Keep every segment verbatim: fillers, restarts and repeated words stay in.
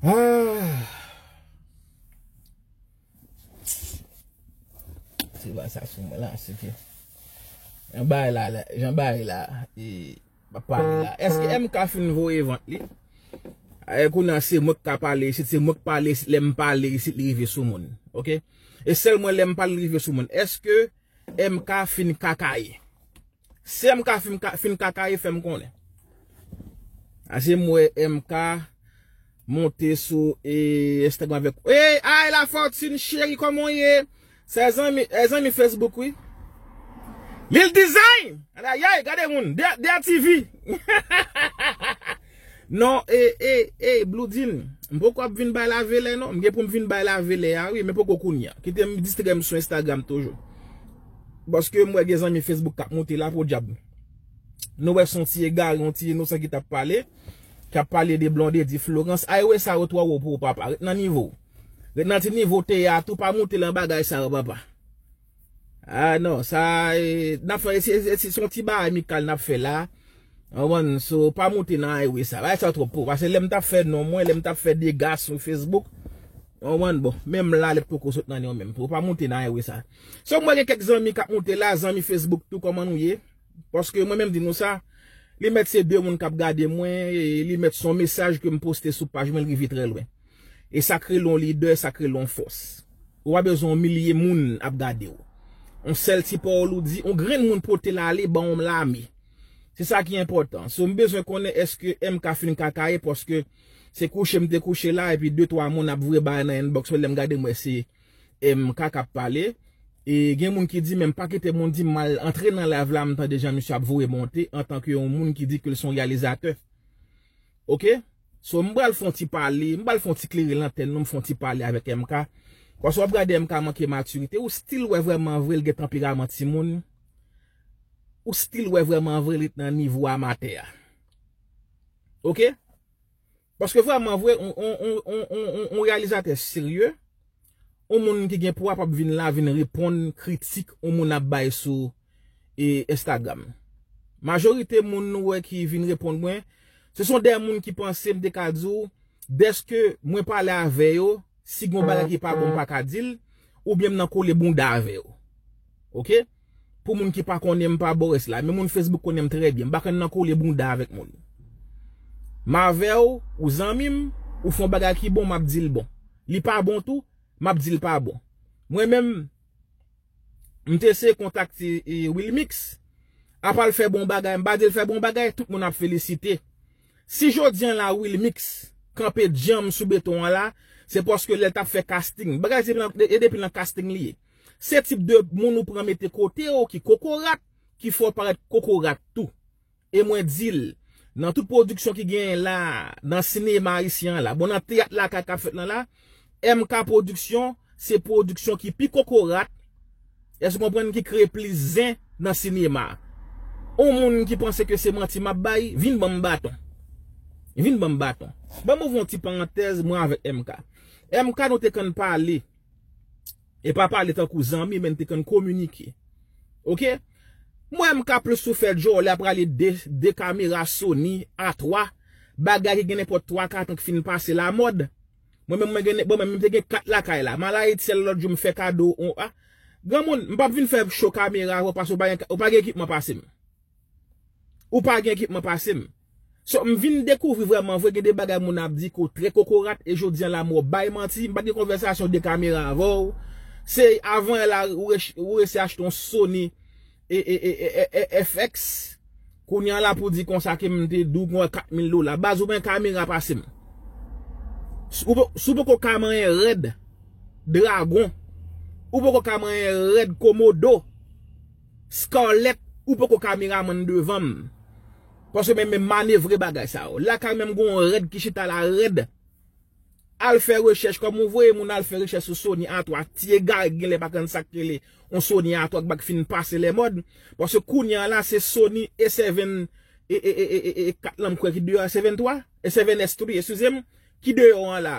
Ah. Se pa sa sou mwen la, se ke jan bagay la, la, jan bagay la, e, m ap pale la. Èske M K fin voye vant li? E, kounye a, se mwen k ka pale isit, se mwen k pale isit, lè m pale isit, li rive sou moun. Oke? E sèl mwen, lè m pale, li rive sou moun. Èske M K fin kakaye? Si M K fin, ka- fin kakaye, fè m konnen. Ase m wè M K monte sou e, Instagram avèk. Ey, ay, Lafortune cheri, kòman w ye? Se zanmi, e zanmi Facebook, wi. Lil Design! Ayayay, gade moun, D R T V! Non, e, e, e, Bloudine, m poko ap vin bay lavelè, non. M gen pou m vin bay lavelè a, wi, men poko kounye a. Kite m distrè m sou Instagram toujou. Paske m wè gen zanmi Facebook k ap monte la, podyab. Nou wè se yon ti egare, yon ti inosan ki t ap pale, k ap pale de Blondedy Florence. Ay, wè sa yo twò wo pou ou, papa. Ret nan nivo w. Ret nan ti nivo w te ye a tou, pa moute lan bagay sa yo, papa. Ah non, sa, e, n ap fè, se, se, se, se yon ti bagay amikal n ap fè la. Ou konprann? So, pa moute nan highway sa. Bagay sa twòp pou ou. Paske lè m t ap fè non mwen, lè m t ap fè dega sou Facebook, ou konprann? Bon, menm la, lè poko sot nan non menm. Pou pa moute nan highway sa. So, mwen gen kèk zanmi k ap moute la, zanmi Facebook tou, kòman nou ye? Paske mwen menm di nou sa, li mèt se de moun k ap gade mwen, e li mèt se yon mesaj ke m poste sou paj mwen, li rive trè lwen. E sa kreye yon lidè, sa kreye yon fòs. Ou pa bezwen yon milye moun ap gade w. Yon sèl ti pawòl ou di, yon grenn moun pote l ale, ban yon lame. Se sa ki enpòtan. So, m bezwen konnen èske M K fin kakaye, paske se kouche m te kouche la, epi de twa moun ap voye bagay nan inbox mwen, lè m gade m wè se M K k ap pale. E gen moun ki di, men m pa kite moun di m al antre nan live la, m tande jan misye ap voye monte, antanke yon moun ki di ke l se yon reyalizatè. Oke? So, m pral fè yon ti pale, m pral fè yon ti klere lantèn, non, m fè yon ti pale avèk M K. Paske w ap gade M K manke matirite, ou still wè vrèman vre l gen tanperaman timoun. Ou still wè vrèman vre l ret nan nivo amatè a. Oke? Paske vrèman vre, on, on, on reyalizatè serye, yon moun ki gen pouvwa p ap vin la, vin reponn kritik yon moun ap bay sou, e, Instagram. Majorite moun nou wè ki vin reponn mwen, se son dè moun ki panse m te ka di w, dèske mwen pale avè yo, si gon bagay ki pa bon, m pa ka di l, oubyen m nan kole bounda avè yo. Oke? Pou moun ki pa konnen m, pa bò rès la, men moun Facebook konnen m trè byen. M pa konn nan kole bounda avèk moun. M avè w, ou zanmi m, ou fè yon bagay ki bon, m ap di l bon. Li pa bon tou, m ap di l pa bon. Mwen menm, m te eseye kontakte, e, Wilmix. Apa l fè bon bagay, m pa di l fè bon bagay, tout moun ap felisite. Si jodi an la Wilmix kanpe djanm sou beton an la, se paske lè l t ap fè casting. Bagay se nan, e depi nan casting li ye. Se tip de moun ou pran mete kote w ki kokorat, ki fè w parèt kokorat tou. E mwen di l, nan tout pwodiksyon ki genyen la, nan sinema ayisyen an la, bon, nan teyat lakay k ap fèt lan la, M K Pwodiksyon, se pwodiksyon ki pi kokorat, èske w konprann, ki kreye plis zen nan sinema. On moun ki panse ke se manti m ap bay, vin ban m baton. Vin ban m baton. Ban m ouvri yon ti parantèz, mwen avèk M K. M K, nou te konn pale. E pa pale tankou zanmi, men n te konn kominike. Oke? Mwen, M K plis sou fè djòlè, ap rale de, de kamera Sony A twa, bagay ki gen nenpòt twa, kat an ki fin pase lamòd. Mwen menm, mwen gen, bon, mwen menm te gen kat lakay la. M al Ayiti, sèl lòt jou m fè kado, on, a. Granmoun, m p ap vin fè cho kamera avè w paske ou pa gen, ou pa gen ekipman pase m. Ou pa gen ekipman pase m. So, m vin dekouvri vrèman vre, gen de bagay moun ap di ke w trè kokorat, e jodi an la, m wè w bay manti, m pa t gen konvèsasyon de kamera avè w. Se avan yè la, ou rech-, ou resi achte yon Sony e, e, e, e, e, F X. Kounye a la pou di konsa ke m te di w mwen kat mil dola. Baz, ou gen kamera pase m. Si w po-, si w poko ka manyen Red Dragon, ou poko ka manyen Red Komodo, Scarlett, ou poko kameramann devan m. Paske men, men manevre bagay sa yo. Lakay menm gon Red ki chita la Red. Al fè rechèch, kòm ou voye moun al fè rechèch sou Sony A twa, ti egare ki genlè pa konn sa k rele yon Sony A twa k pa k fin pase lèmòd. Paske kounye a la, se Sony A seven, e, e, e, e, e, e kat lan m kwè ki deyò, A seven twa, A seven S three, eskize m, ki deyò an la.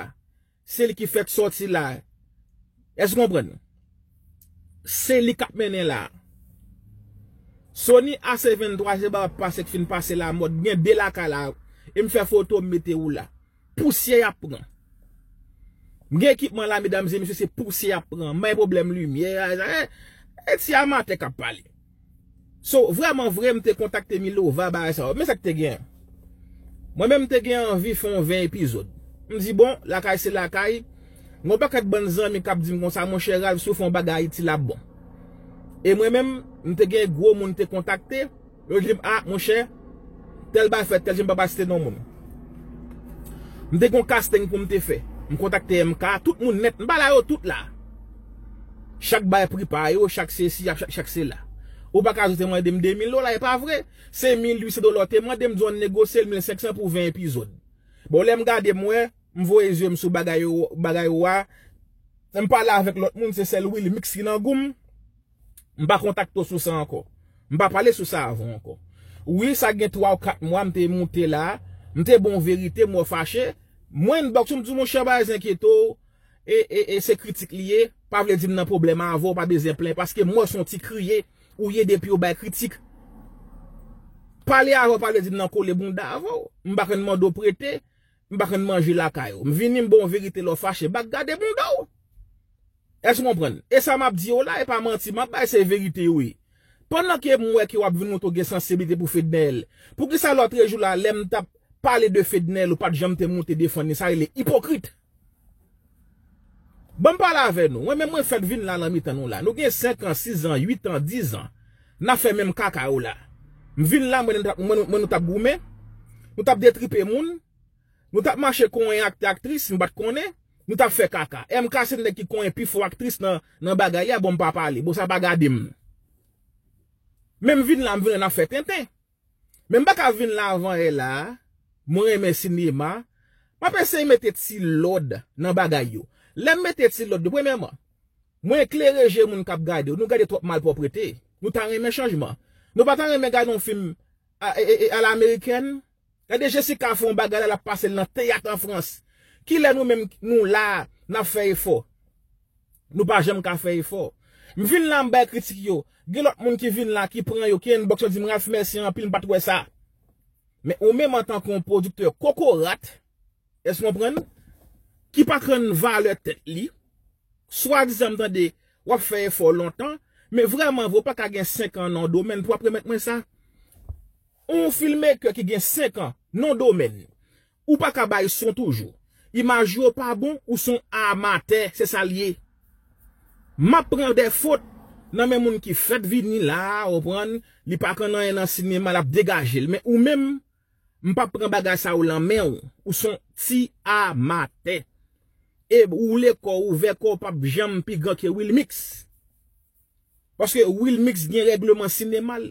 Se li ki fèk sòti la. Èske w konprann? Se li k ap mennen la. Sony A seven twa, se ba pase k fin pase lamòd. Gen de lakay la. E m fè foto, m mete ou la. Pousyè y ap pran. M gen ekipman la, medam e mesye, se pousyè y ap pran. M bay pwoblèm limyè, e, e ti amatè k ap pale. So, vrèman vre, m te kontakte Milova, bagay sa yo. Men sa k te gen. Mwen menm, m te gen anvi fè yon ven epizòd. M di, bon, lakay se lakay. Gon pakèt bann zanmi k ap di m konsa, monchè Ralph, si w fè yon bagay Ayiti, l ap bon. E mwen menm, m te gen gwo moun te kontakte. Yo di m, a, monchè, tèl bagay fèt, tèl jan m pa pa site non moun. M te gon casting pou m te fè. M kontakte M K, tout moun nèt, m pale a yo tout la. Chak bay pri pa yo, chak sesi, chak, chak sela. Ou pa ka di w te mande m de mil dola, e pa vre. Se mil uit san dola w te mande m, di w ann negosye l mil senk san pou ven epizòd. Bon, lè m gade, m wè, m voye zye m sou bagay ou, bagay ou a. M pale avèk lòt moun, se sèl Wilmix ki nan gou m. M pa kontakte w sou sa ankò. M pa pale sou sa avè w ankò. Wi, sa gen twa ou kat mwa m te moute la. M te ba w verite, m wè w fache. Mwen inbox ou, m di w, monchè, pa enkyete w. E, e, e se kritik li ye. Pa vle di m nan pwoblèm avè w, pa bezwen plenyen. Paske m wè se yon ti kriye ou ye depi yo bay kritik. Pale avè w pa vle di m nan kole bounda avè w. M pa konn mande w prete. M pa konn manje lakay ou. M vini, m ba w verite lè w fache. Bak gade bounda w. Èske w konprann? E sa m ap di yo la, e pa manti m ap bay, se verite yo ye. Pandan ke m wè ke w ap vin montre w gen sansiblite pou Fednaelle, poukisa lòtrejou la, lè m t ap pale de Fednaelle, ou pa t janm te monte defann li, sa rele ipokrit. Ban m pale avè nou. Mwen menm mwen fèt vin la nan mitan nou la. Nou gen senk an, sis an, uit an, diz an. N ap fè menm kaka yo la. M vin la, mwen, mwen, mwen nou t ap goumen. Nou t ap detripe moun. Nou t ap mache konyen aktè aktris, m pa t konnen. Nou t ap fè kaka. M K se nèg ki konyen pi fò aktris nan, nan bagay la, bon m pa pale. Bon sa pa gade m. Men m vin la, m vin la n ap fè tenten. Men m pa ka vin la avan yè la. Mwen renmen sinema. M ap eseye mete ti lòd nan bagay yo. Lè m mete ti lòd yo, premyèman, mwen eklere je moun k ap gade yo. Nou gade twòp malpwòpte. Nou ta renmen chanjman. Nou pa ta renmen gade yon fim a, e, e, e, a la amerikèn. Gade Jessica fè yon bagay la, l ap pase l nan teyat an Frans. Kilè nou menm nou la, n ap fè efò? Nou pa janm ka fè efò. M vin la, m bay kritik yo. Gen lòt moun ki vin la, ki pran yo, ki inbox yo, di m, Ralph, mèsi anpil, m pa t wè sa. Men ou menm antanke yon pwodiktè kokorat, èske w konprann? Ki pa konn valè tèt li. Swadizan m tande w ap fè efò lontan, men vrèman vre, w pa ka gen senk an nan yon domèn pou w ap remèt mwen sa. Yon filmmaker ki gen senk an nan yon domèn, ou pa ka bay son toujou. Imaj yo pa bon, ou se yon amatè, se sa l ye. M ap pran de fot nan men moun ki fèk vini la, w konprann, li pa konn anyen nan sinema, l ap degaje l. Men ou menm, m p ap pran bagay sa yo lan men w. Ou se yon ti amatè. E woule kò w, ouvè kò w, p ap janm pi gran ke Wilmix. Paske Wilmix gen règleman sinema l.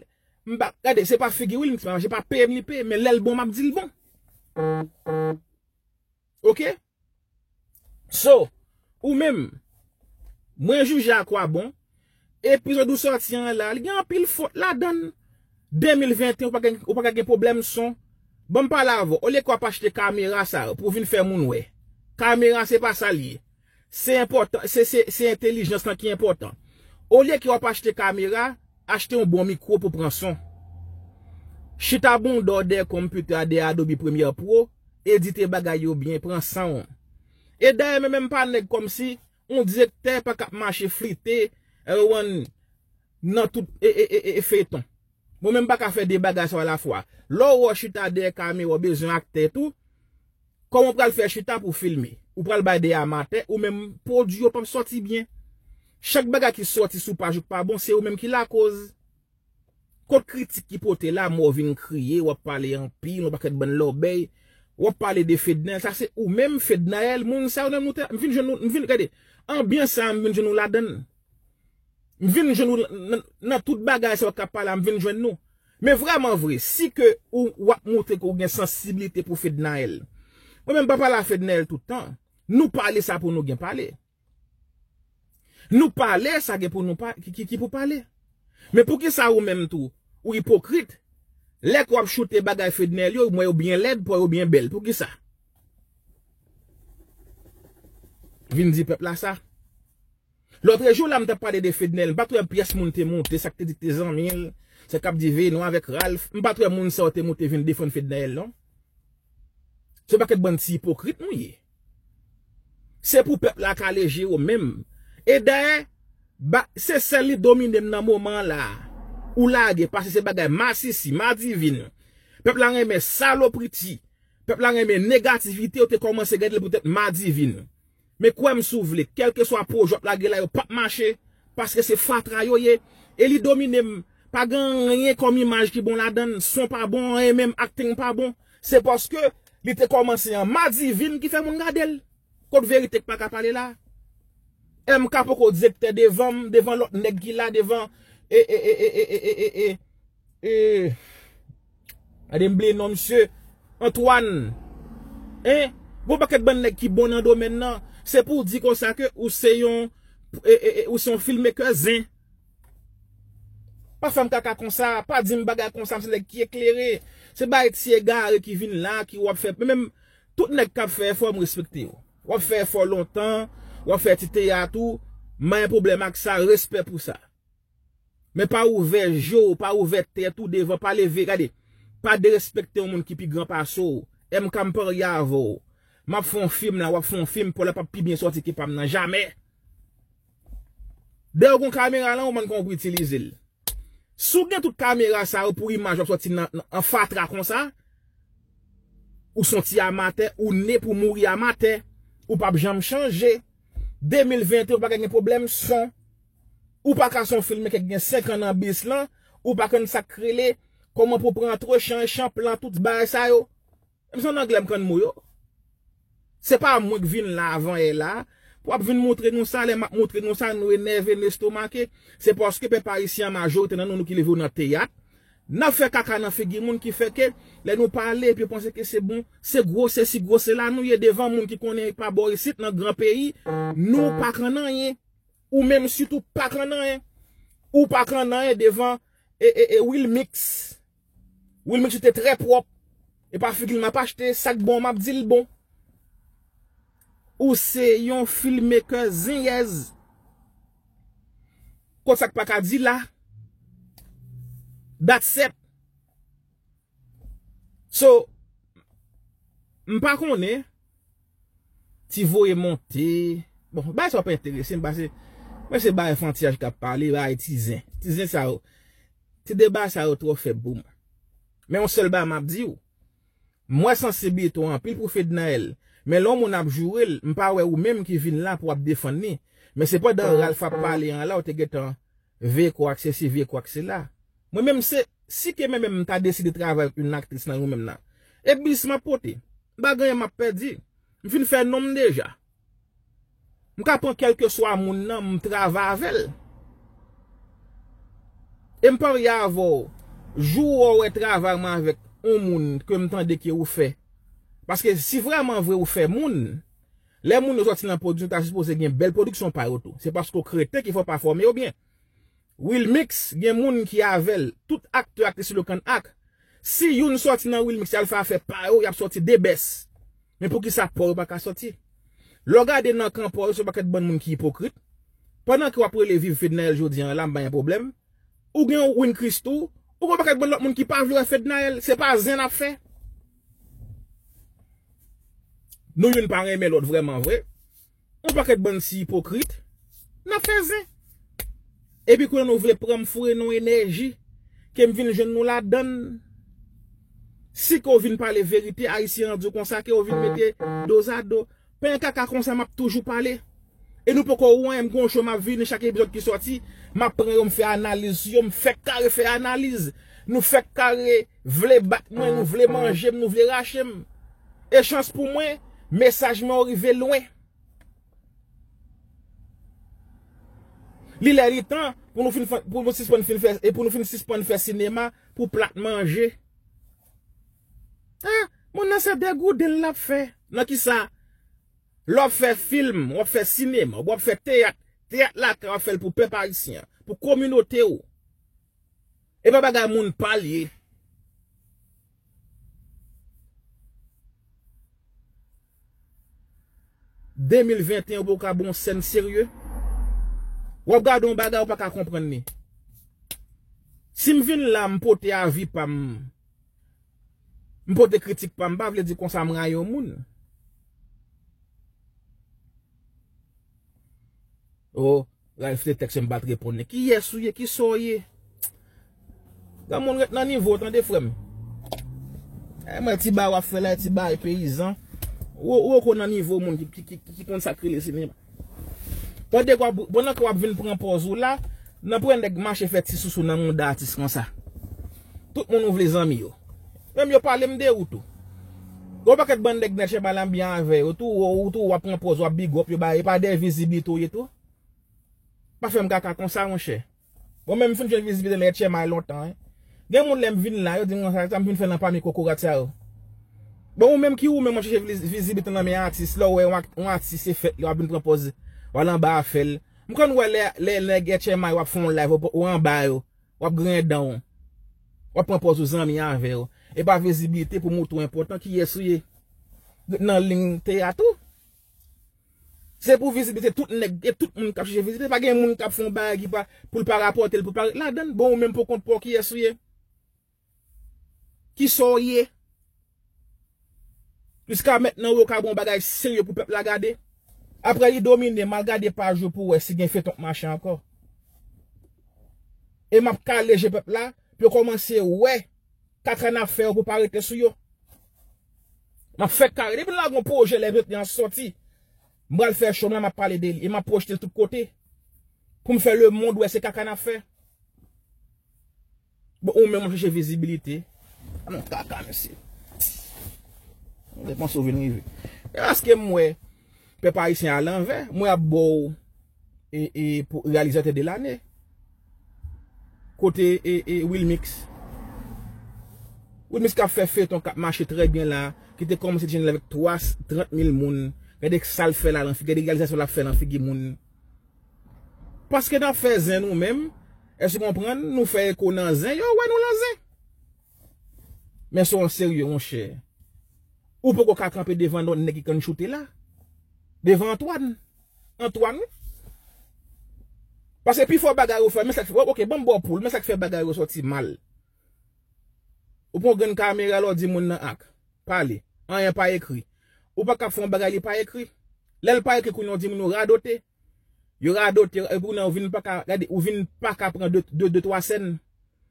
M pa, gade, se pa figi Wilmix, se pa peye m li peye, men lè l bon, m ap di l bon. Oke? So, ou menm, mwen jije a kwa bon, epizòd ou sòti an la, li gen anpil fot ladan l. De mil venteyen, ou pa gen, ou pa ka gen pwoblèm son. Ban m pale avè w, olye ke w ap achte kamera sa yo pou w vin fè moun wè. Kamera se pa sa l ye. Se enpòtan, se, se, se entèlijans lan ki enpòtan. Olye ke w ap achte kamera, achte yon bon mikwo pou pran son. Chita bounda w dèyè konpitè a, dèyè Adobe Premiere Pro, edite bagay yo byen, pran san w. E dayè, mwen menm pa nèg kòmsi yon direktè pa ka ap mache flite, e, w konprann, nan tout, e, e, e, e, e feyton. Mwen menm pa ka fè de bagay sa yo alafwa. Lè w wè w chita dèyè kamera, w bezwen aktè tou, kòman w pral fè chita pou w filme? Ou pral bay de amatè, ou menm pwodui yo p ap sòti byen. Chak bagay ki sòti sou paj ou k pa bon, se ou menm ki lakoz. Kot kritik ki pote la, mò w vin kriye, w ap pale anpil, yon pakèt bann lòbèy, w ap pale de Fednaelle, sa se ou menm, Fednaelle, moun sa yo, nan nou te, m vin jwenn nou, m vin, gade, anbyans sa a, m vin jwenn nou ladan l. M vin jwenn nou nan, nan tout bagay sa yo k ap pale a, m vin jwenn nou. Men vrèman vre, si ke ou, w ap montre ke w gen sansiblite pou Fednaelle. Mwen menm pa pale a Fednaelle tout tan. Nou pale sa pou nou gen pale. Nou pale sa gen pou nou pa, ki, ki, ki pou pale. Men poukisa ou menm tou, ou ipokrit? Lè ke w ap choute bagay Fednaelle yo, ou wè yo byen lèd, pou yo byen bèl. Poukisa? Vin di pèp la sa. Lòtrejou la, m t ap pale de Fednaelle, m pa t wè pyès moun te monte, sa k te di k te zanmi l, sa k ap di veye nou avèk Ralph, m pa t wè moun sa yo te monte vin defann Fednaelle, non. Se yon pakèt bann ti ipokrit nou ye. Se pou pèp la kale je yo menm. E dayè, ba, se sèl li domine m nan moman an la. Ou lage, paske se bagay masisi, madivin. Pèp la renmen salopriti. Pèp la renmen negativite, yo te kòmanse gade l poutèt madivin. Men kwè m si w vle, kèlkeswa pwojè w ap lage la, yo p ap mache, paske se fatra yo ye. E li domine m, pa gen anyen kòm imaj ki bon ladan l, son pa bon, anyen menm, acting pa bon. Se paske li te kòmanse an madivin ki fè moun gade l. Kot verite k pa ka pale la? M K poko direktè devan m, devan lòt nèg ki la, devan, e, e, e, e, e, e, e, e, e, e, gade m bliye non misye, Antoine. Hein? Gon pakèt bann nèg ki bon nan domèn nan. Se pou w di konsa ke ou se yon, e, e, e, ou se yon filmmaker zen. Pa fè m kaka konsa, pa di m bagay konsa, m se nèg ki eklere. Se bay ti egare ki vin la, ki w ap fè. Men menm, tout nèg k ap fè efò, m respekte yo. W ap fè efò lontan, w ap fè ti teyat ou, m pa gen pwoblèm ak sa, respè pou sa. Men pa ouvè je w, pa ouvè tèt ou devan, pa leve, gade, pa derespekte yon moun ki pi gran pase w. M K m parye avè w. M ap fè yon fim la, w ap fè yon fim, pa w la p ap pi byen sòti ke pa m nan, jamè. Dèyè w gon kamera lan, ou konn kòman pou itilize l. Si w gen tout kamera sa yo pou imaj w ap sòti nan, nan, an fatra konsa, ou se yon ti amatè, ou ne pou mouri amatè, ou p ap janm chanje. De mil venteyen, ou pa ka gen pwoblèm son. Ou pa ka se yon filmmaker ki gen senk an nan biz lan, ou pa konn sa k rele, kòman pou pran antrechan, echanplan, tout bagay sa yo. M se ann anglè m konn mo yo. Se pa mwen k vin la avan yè la pou ap vin moutre nou sa, lè m ap moutre nou sa, nou enève, nou estomake. Se paske pèp ayisyen an, majorite nan nou, nou ki leve yo nan teyat, n ap fè kaka nan figi moun ki fè ke lè nou pale, epi yo panse ke se bon, se gwose si gwose la nou ye devan moun ki konnen pa bò isit, nan gran peyi, nou pa konn anyen. Ou menm sitou pa konn anyen. Ou pa konn anyen devan e, e, e Wilmix. Wilmix ou te trè pwòp. E pa figi l m ap achte, sa k bon m ap di l bon. Ou se yon filmmaker zenyèz. Kot sa k pa ka di la? That's it. So, m pa konnen, ti voye monte. Bon, bagay sa yo pa enterese m, paske mwen se bagay enfantiyaj k ap pale, bagay ti zen. Ti zen sa yo, ti deba sa yo twò fèb pou mwen. Men yon sèl bagay m ap di w, m wè sansiblite w anpil pou Fednaelle, men lè yon moun ap joure l, m pa wè ou menm ki vin la pou w ap defann li. Men se pandan Ralph ap pale an la, ou te gentan vye kwak sesi, vye kwak sela. Mwen menm se, si ke mwen menm m ta deside travay ak yon aktris nan nou menm nan, e bis m ap pote. M pa gen anyen m ap pèdi. M fin fè non m deja. M ka pran kèlkeswa moun nan, m travay avè l. E m parye avè w, jou w wè travay mwen avèk yon moun ke m tande ke ou fè. Paske si vrèman vre ou fè moun, lè moun yo sòti nan pwodiksyon, ta sipoze gen bèl pwodiksyon pa yo tou. Se paske w kreten ki fè w pa fòme yo byen. Wilmix gen moun ki avè l, tout aktè, aktris yo konn ak. Si youn sòti nan Wilmix, y al fè afè pa yo, y ap sòti de bès. Men poukisa pa w yo pa ka sòti? Lè w gade nan kan pa w yo, se yon pakèt bann moun ki ipokrit. Pandan ke w ap rele viv Fednaelle jodi an la, m pa gen pwoblèm. Ou gen Win Christoo, ou gen yon pakèt bann lòt moun ki pa vle wè Fednaelle, se pa zen n ap fè. Nou youn pa renmen lòt vrèman vre. Yon pakèt bann ti ipokrit. N ap fè zen. Epi kounye a nou vle pran m foure nan yon enèji ke m vin jwenn nou ladann. Si ke w vin pale verite, Ayisyen an di w konsa ke w vin mete dozado. Pen kaka konsa m ap toujou pale. E nou poko wè anyen, m gon cho m ap vini, chak epizòd ki sòti, m ap pran yo, m fè analiz sou yo, m fèk kare fè analiz. Nou fèk kare vle bat mwen, nou vle manje m, nou vle rache m. E chans pou mwen, mesaj mwen yo rive lwen. Li lè li tan pou nou fin fè, pou nou sispann fin fè, e pou nou fin sispann fè sinema pou plat manje. Ah, moun nan se degouden l ap fè. Nan kisa? Lè w ap fè fim, w ap fè sinema, w ap fè teyat, teyat lakay w ap fè l pou pèp ayisyen an, pou kominote w. E pa bagay moun pa l ye. De mil venteyen ou poko ka ba yon sèn serye. W ap gade yon bagay ou pa ka konprann li. Si m vin la, m pote avi pa m, m pote kritik pa m, pa vle di konsa m rayi yon moun. O, Ralph te tèks m pa t reponn li. Kiyès ou ye? Kisa w ye? Granmoun, ret nan nivo w, tande, frè m. E mwen, ti bagay w ap fè la, ti bagay peyizan. Ou, ou poko nan nivo moun ki, ki, ki, ki konn sa k rele sinema. Tande, w ap, pandan ke w ap vin pran pòz ou la, nan pwen nèg mache fè ti sousou nan mouda atis konsa. Tout moun ou vle zanmi yo. Menm yo pale m de ou tou. Gon pakèt bann nèg nan chèma la m byen avè yo tou, ou, ou tou w ap pran pòz, w ap big up yo, ba, e pa de vizibilite w ye tou. Pa fè m kaka konsa, monchè. Bon, menm m fin jwenn vizibilite nan H M I lontan, wi. Gen moun lè m vin la, yo di m konsa, sa m vin fè nan pami kokorat sa yo. Bon, ou menm ki ou menm w ap chèche viz- vizibilite nan men atis, lè w wè yon ak- yon atis se fèt li, w ap vin pran pòz, w al anba afè l. M konn wè lè, lè nèg H M I w ap fè yon live, ou, ou anba yo, w ap griyen dan w. W ap pran pòz ou zanmi avè yo. E pa vizibilite pou montre w enpòtan, kiyès ou ye. Ret nan liy teyat ou. Se pou vizibilite tout nèg e tout moun k ap chèche vizibilite. Pa gen moun k ap fè yon bagay ki pa, pou l pa rapòte l, pou l pa ret ladan l. Bon, ou menm pou kont pa w, kiyès ou ye? Kisa w ye? Jiska mentnan, ou ka ba yon bagay serye pou pèp la gade. Apre li domine, m al gade paj yo pou wè si gen feyton k mache ankò. E m ap kale je pèp la, pou yo kòmanse wè kaka n ap fè yo pou pa rete sou yo. M ap fè kare. Depi n lage yon pwojè lè vennteyen an sòti, m pral fè cho m la, m ap pale de li. E m ap pwojte l tout kote. Pou m fè lemonn wè se kaka n ap fè. Bon, ou menm w ap chèche vizibilite. A non, kaka, mesye. Ou te panse w vin rive. E paske m wè pèp ayisyen a lanvè, mwen ap ba w e, e, pou reyalizatè de lane. Kote e, e, Wilmix? Wilmix k ap fè feyton k ap mache trè byen la, ki te kòmanse ti jan avèk twa, trant mil moun. Gade sa l fè la nan figi, gade reyalizasyon l ap fè nan figi moun. Paske n ap fè zen nou menm, èske w konprann? Nou fè eko nan zen, yo wè nou nan zen. Men se yon serye, monchè. Ou poko ka kanpe devan lòt nèg ki konn choute la. Devan Antoine. Antoine, wi. Paske pifò bagay ou fè, men sa k fè, ok, ban m ba w pou l, men sa k fè bagay yo sòti mal. Ou pran yon grenn kamera, lè w di moun nan ak. Pale. Anyen pa ekri. Ou pa ka fè yon bagay li pa ekri. Lè l pa ekri, kounye a w di moun yo radote. Yo radote, epi kounye a w vin pa ka, gade, ou vin pa ka pran de, de, de, twa sèn.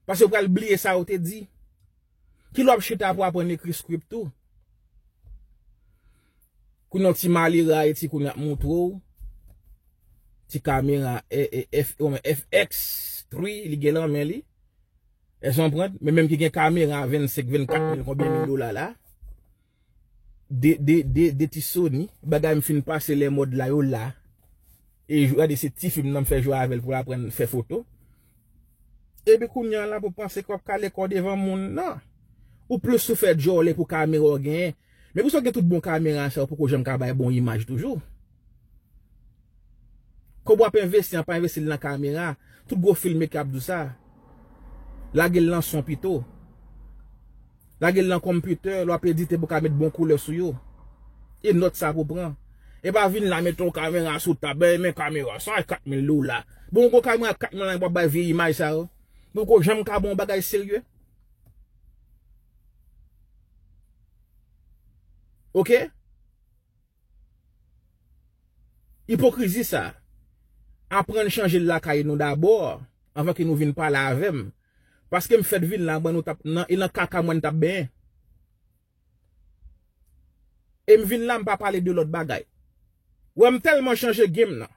Paske w pral bliye sa yo te di. Kilè w ap chita pou aprann ekri script tou? Kounye a w ti malere Ayiti, kounye a ap montre w. Ti kamera, e, e, F, F X three, li gen nan men li. Èske w konprann? Men menm ki gen kamera vennsenk, vennkat mil, konbyen mil dola la. De, de, de, de ti Sony, bagay m fin pase lè mòd la yo la. E gade se ti fi m nan m fè jwe avè l pou l aprann fè foto. Epi kounye a la pou panse ke w ap kale kò w devan moun, non. Ou plis sou fè djòlè pou kamera w genyen. Men pou sa w gen tout bon kamera sa yo poko janm ka bay bon imaj toujou. Kòb w ap envesti an, pa envesti l nan kamera. Tout gwo filmmaker ap di w sa. Lage l nan son pito. Lage l nan konpitè, lè w ap edite pou w ka met bon koulè sou yo. E nòt sa pou pran. E pa vin la mete yon kamera sou tab, e men kamera sa, kat mil dola. Bon, yon gwo kamera kat mil dola, w ap bay vye imaj sa yo. Poko janm ka bon bagay serye. Ok? Ipokrizi sa, aprann chanje l lakay nou dabò, anvan ke nou vin pale avè m. Paske m fèt vin la, mwen nou t ap nan, e nan kaka mwen n t ap benyen. E m vin la, m pa pale de lòt bagay. Wè m tèlman chanje game nan.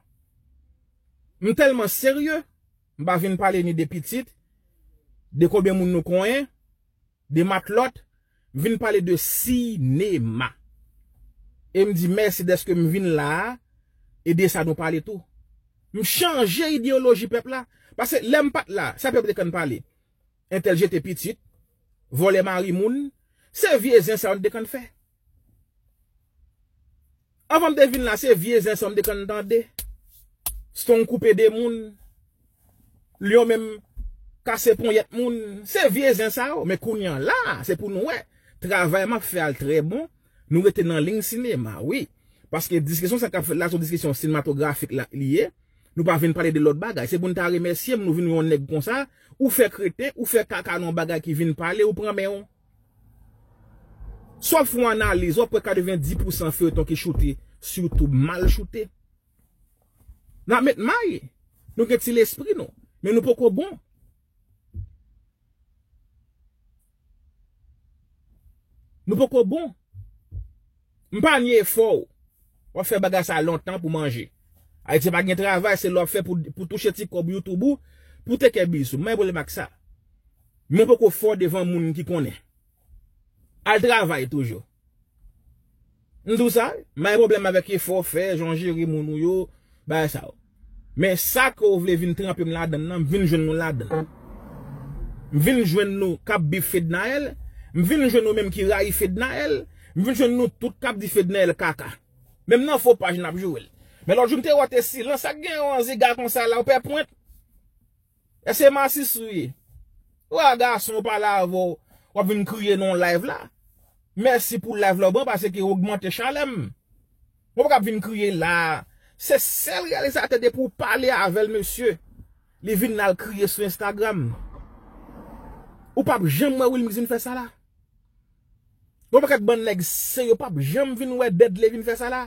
M tèlman serye, m pa vin pale ni de pitit, de konbyen moun nou konyen, de matlòt, m vin pale de sinema. E m di mèsi dèske m vin la a, e de sa nou pale tou. M chanje ideyoloji pèp la. Paske lè m pa t la, sa pèp te konn pale? Entèl jete pitit, vòlè mari moun, se vye zen sa yo n te konn fè. Anvan m te vin la, se vye zen sa m te konn tande. Strong koupe de moun. Lyon menm kase ponyèt moun. Se vye zen sa yo. Men kounye a la, se pou nou wè. Travay m ap fè a l trè bon. Nou rete nan liy sinema, wi. Paske diskisyon sa k ap fèt la, se yon diskisyon sinematografik la, li ye. Nou pa vin pale de lòt bagay. Se pou n ta remèsye m, nou vin yon nèg konsa. Ou fè kreten, ou fè kaka nan yon bagay ki vin pale, ou pran men w. Si w ap fè yon analiz, w ap wè katrevenndis pousan feyton ki choute sou YouTube mal choute. N ap met may. Nou gen ti lespri nou. Men nou poko bon. Nou poko bon. M pa nye efò w. W ap fè bagay sa lontan pou manje. Ayiti pa gen travay, se lè w ap fè pou, pou touche ti kòb YouTube ou, pou te kè bizou. M pa gen pwoblèm ak sa. Men w poko fò devan moun ki konnen. Al travay toujou. M di w sa, m pa gen pwoblèm avèk efò w fè, jan w jere moun ou yo, bagay sa yo. Men sa ke w vle vin tranpe m ladan l lan, m vin jwenn nou ladan l. M vin jwenn nou k ap bif Fednaelle, m vin jwenn nou menm ki rayi Fednaelle, m vin jwenn nou tout k ap di Fednaelle kaka. Menm nan fo paj n ap joure l. Men lòt jou m te wè w te silans, sa k gen yon ziga konsa la, w pè pwent. Èske masis ou ye? Ou a gason pale avè w, w ap vin kriye nan live la. Mèsi pou live la w ban paske w ogmante chalè m. Mwen pa ka vin kriye la. Se sèl reyalizatè depi w pale avè l mesye, li vin al kriye sou Instagram. Ou p ap janm wè Wilmix vin fè sa la. Yon pakèt bann nèg serye, w p ap janm vin wè Dèdle vin fè sa la.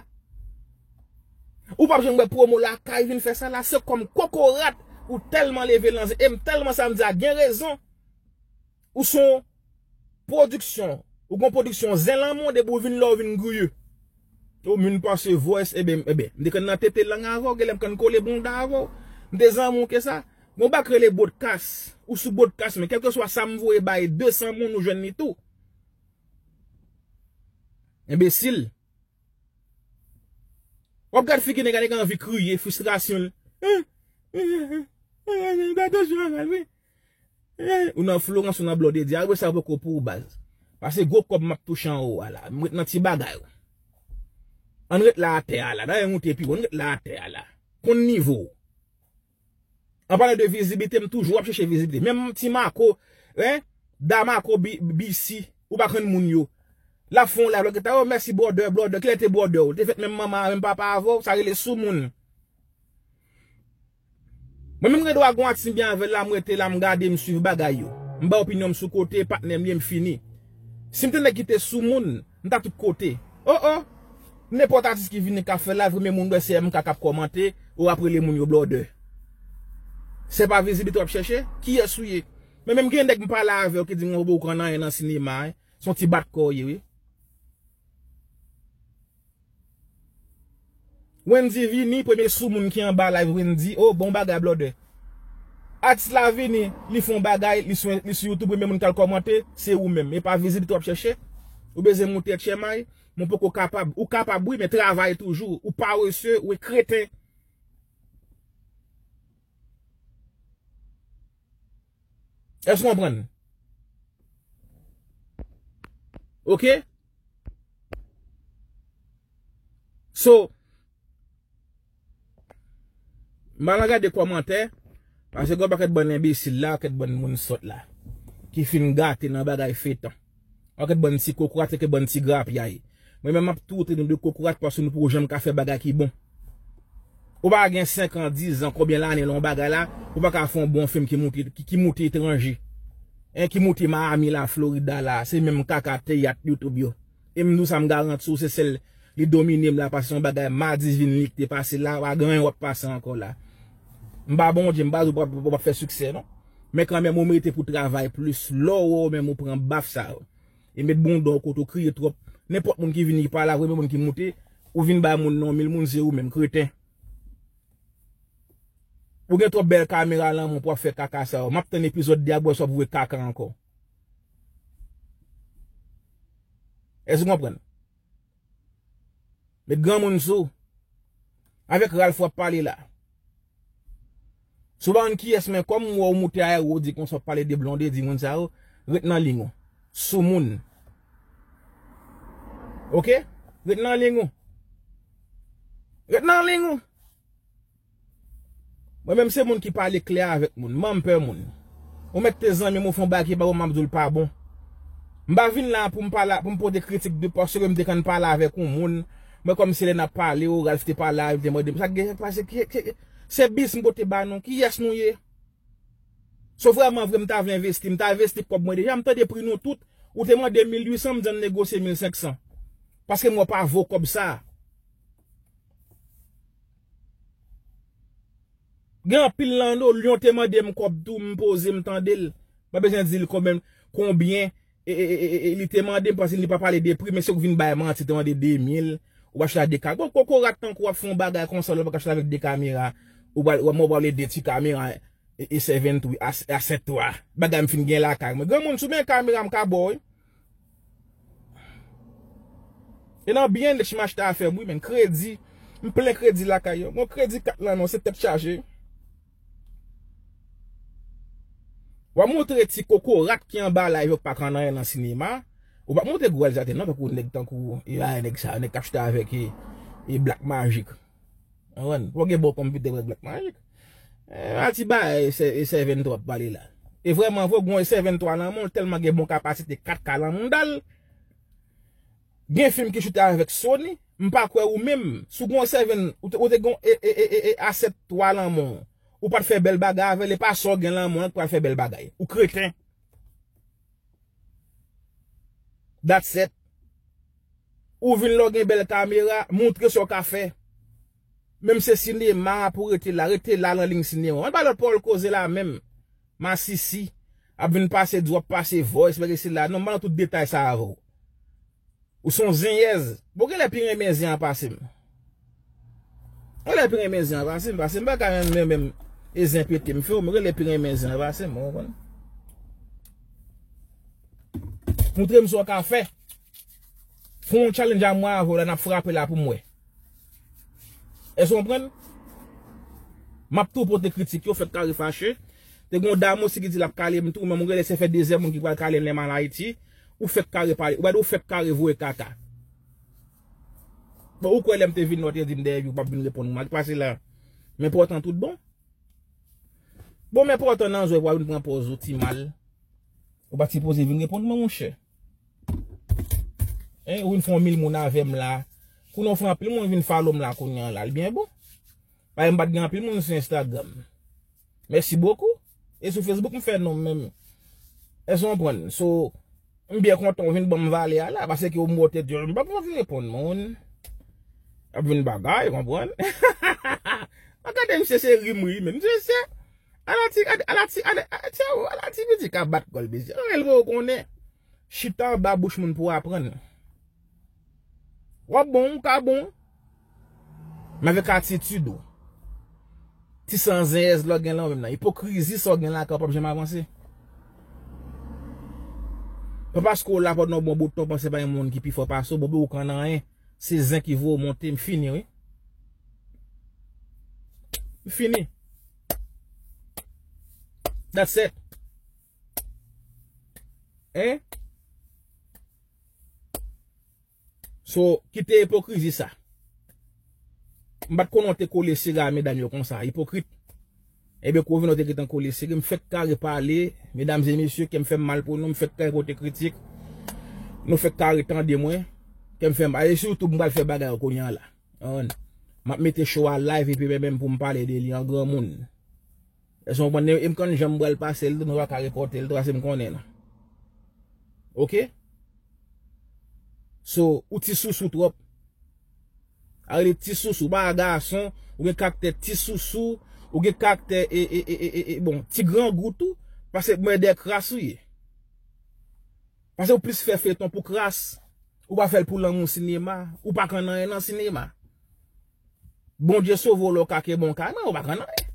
Ou p ap janm wè Pwomo Lakay vin fè sa la. Se kòm kokorat ou tèlman leve nan zen. E m tèlman sa m di a gen rezon. Ou se yon pwodiksyon. Ou gon pwodiksyon zen lanmou depi w vin la w vin griye. Ou moun pase voice, eben, eben. M te konn nan tete lang avè w, genlè m konn kole bounda avè w. M te zanmi w ke sa. Gon bak rele bwodkas. Ou sou bwodkas, men kèlkeswa sa m voye bay de san moun, ou jwenn li tou. Enbesil. W ap gad figi nèg la, nèg la anvi kriye, fristrasyon l. Gade jan l wi. Ou nan Florence, ou nan Blòdedi. Apre sa, poko pou ou baz. Pase gwo kòb m ap touche anwo a la. M ret nan ti bagay. Ann ret la atè a la. Dayè moute pi wo, ann ret la atè a la. Konn nivo w. An palan de vizibilite, m toujou ap chèche vizibilite. Menm ti Marco, hein, Da Marco B C, ou pa konn moun yo. L ap fè yon live, l ap gen ta, oh, mèsi brother, brother. Kilè te brother ou? Te fèt menm manman, menm papa avè w, sa rele soumoun. Mwen menm gen dwa gon atis m byen avè l la, m rete la, m gade, m swiv bagay yo. M bay opinyon m sou kote, patnè m ye, m fini. Si m te nèg ki te soumoun, m ta tout kote. Oh, oh! Nenpòt atis ki vini k ap fè live, premye moun w wè se M K k ap kòmante, ou ap rele moun yo blòdè. Se pa vizibilite w ap chèche? Kiyès ou ye? Men menm gen nèg m pale avè w ki di m, "Bon, ou konn anyen nan sinema, wi." Se yon ti bat kò w ye, wi. Wendy vini, premye soumoun ki anba live Wendy, oh, bon bagay, blòdè. Atis la vini, li fè yon bagay, li sou, li sou YouTube, premye moun k al kòmante, se ou menm. E pa vizibilite w ap chèche. Ou bezwen moute tchèmay, men w poko kapab. Ou kapab, wi, men travay toujou. Ou parese, ou e kreten. Èske w konprann? Oke? So, m al gade kòmantè, paske gen yon pakèt bann enbesil la, pakèt bann moun sòt la, ki fin gate nan bagay fetan. Pakèt bann ti kokorat, pakèt bann ti grapyay. Mwen menm m ap tou trete nou de kokorat paske nou poko janm ka fè bagay ki bon. Ou pa gen senk an, diz an, konbyen lane lan yon bagay la, ou pa ka fè yon bon fim ki moute, ki, ki moute etranje. Hein, ki moute Miami la, Florida la, se menm kaka teyat YouTube yo. E m di w sa, m garanti w, se sèl li domine m la, paske se yon bagay madivin li ki te pase la, pa gen anyen w ap pase ankò la. M pa Bondye, m pa di w p ap, p ap fè siksè, non. Men kanmenm, ou merite pou w travay plis. Lè w wè w menm ou pran baf sa yo. E met bounda w kote w kriye twòp. Nenpòt moun ki vini, ki pale avè w, menm moun ki moute, ou vin bay moun non mil moun, se ou menm, kreten. Ou gen twòp bèl kamera lan men w pou w ap fè kaka sa yo. M ap tann epizòd de a, bwè sa w pou wè kaka ankò. Èske w konprann? Met granmoun sou. Avèk Ralph w ap pale la. Si w pa konn kiyès, men kòm m wè w moute ayewopò, di konsa w ap pale de Blondedy, moun sa yo, ret nan liy ou. Soumoun. Oke? Ret nan liy ou. Ret nan liy ou. Mwen menm se moun ki pale klè avèk moun. M pa pè moun. Ou mèt te zanmi m, ou fè yon bagay ki pa bon, m ap di w l pa bon. M pa vin la pou m pale, pou m pote kritik de paske m te konn pale avèk yon moun. Mwen kòmsi lè n ap pale, o, Ralph te pale avè m, te mande m, sa k gen, sa k pase, ki, ki, se bis m pote ba nou, kiyès nou ye? So vrèman vre m ta vle envesti, m ta envesti kòb mwen deja, m tande pri nou tout, ou te mande mil uit san, m di ann negosye mil senk san. Paske m wè w pa vo kòb sa. Gen anpil lan nou, Lyon te mande m kòb tou, m poze, m tande l. Pa bezwen di l konbyen, konbyen e, e, e, e, e, li te mande m, paske li pa pale de pri, men se ou k vin bay manti, te mande de mil, ou pa chita de ka. Bon, kokorat tankou w ap fè yon bagay konsa, lè w pa ka chita avèk de kamera, ou pa, ou pa, ou pa vle de ti kamera, e, e seven three, a, a sept trois. Bagay m fin gen lakay mwen. Granmoun, si w gen kamera, m ka ba w, wi. E nan byen lech m achte afè m, wi, men kredi. M plen kredi lakay yo. Bon, kredi kat lan non, se tèt chaje. W ap montre ti kokorat ki anba live yo k pa konn anyen nan sinema. Ou p ap montre gwo realizatè non, tankou nèg tankou, e, a, nèg sa, nèg k ap chita avèk, e, e Black Magic. Konprann? Fò gen bon konpitè pou Black Magic. E, a ti ba, e, se, e seven three ap pale la. E vrèman vre, gon e seven three nan men l, tèlman gen bon kapasite kat K nan mouda l. Gen fim ki choute avèk Sony, m pa kwè ou menm, si w gon seven, ou te, ou te gon e, e, e, e, e, a sept trois nan men w, ou pa t fè bèl bagay avè l, e pa sa w gen nan men w lan k pral fè bèl bagay. Ou kreten. That's it. Ou vin la w gen bèl kamera, montre sa w ka fè. Menm se sinema pou rete la, rete la nan liy sinema. Ann pa lòt pawòl koze la menm. Masisi. Ap vin pase di w ap pase voice, bagay sila. Non, m pa nan tout detay sa avè w. Ou se yon zenyèz. Bon, genlè pi renmen zen an pase m. Genlè pi renmen zen an pase m, pase m pa ka menm, menm, menm, e zen pete m fè w, men genlè pi renmen zen an pase m, ou konprann? Montre m sa w ka fè. Fè yon challenge a mwen avè w la, n ap frape la pou m wè. Èske w konprann? M ap tou pote kritik yo, fèk kare fache. Te gen yon dam osi ki di l ap kale m tou, men mwen genlè se fè dezè moun ki pral kale m lè m al Ayiti. Ou fèk kare pale, ou gade ou fèk kare voye kaka. Bon, ou kwè lè m te vin la, w te di m dèyè ou p ap vin reponn mwen. Sa k pase la? M enpòtan tout bon? Bon, m enpòtan nan zòrèy pou w al vin pran pòz ou ti mal. Ou pa t sipoze vin reponn mwen, monchè. Hein, ou vin fè yon mil moun avè m la. Kounye a w fè anpil moun vin follow m la kounye a la. L byen bon. Paske m pa t gen anpil moun sou Instagram. Merci beaucoup. E sou Facebook m fè non m menm. Èske w konprann? So, m byen kontan w vin ban m valè a la, paske w mwen te di, m pa pou vin reponn moun. Ap vin bagay, konprann? An gade misye se ri m ri, men misye se, ala ti, ala, ala ti, ala, ala ti, ala ti piti ka bat kò l, mesye. Anyen l pa w konnen. Chita anba bouch moun pou w aprann. W ap bon, ou ka bon. Men avèk atitid ou. Ti san zenyèz la w gen lan w menm nan. Ipokrizi sa w gen lakay w p ap janm avanse. Pa paske w la pandan yon bon bout tan w panse pa gen moun ki pi fò pase w, bon, ou konn anyen. Se zen ki voye w monte, m fini, wi. M fini. That's it. Hein? So, kite ipokrizi sa. M pa t konnen w te kole sere a medam yo konsa, ipokrit. Ebyen, kou w vin w te gentan kole sere, m fèk kare pale, medam e mesye, kè m fè m mal pou nou, m fèk kare pote kritik. Nou fèk kare tande mwen, kè m fè m, e sitou m pral fè bagay yo kounye a la. Konprann? M ap mete show a live epi menm pou m pale de li an granmoun. Èske w konprann? E m konn jan m pral pase l tou, nou pa ka repòte l tou, paske m konnen l. Oke? So, ou ti sousou twòp. Arete ti sousou, ou pa gason, ou gen karaktè ti sousou, ou gen karaktè, e, e, bon, ti grangou tou, paske mwen de kras ou ye. Paske ou plis fè feyton pou kras, ou pa fè l pou lanmou sinema, ou pa konn anyen nan sinema. Bondye sove w lè w ka kenbe yon kamera, ou pa konn anyen.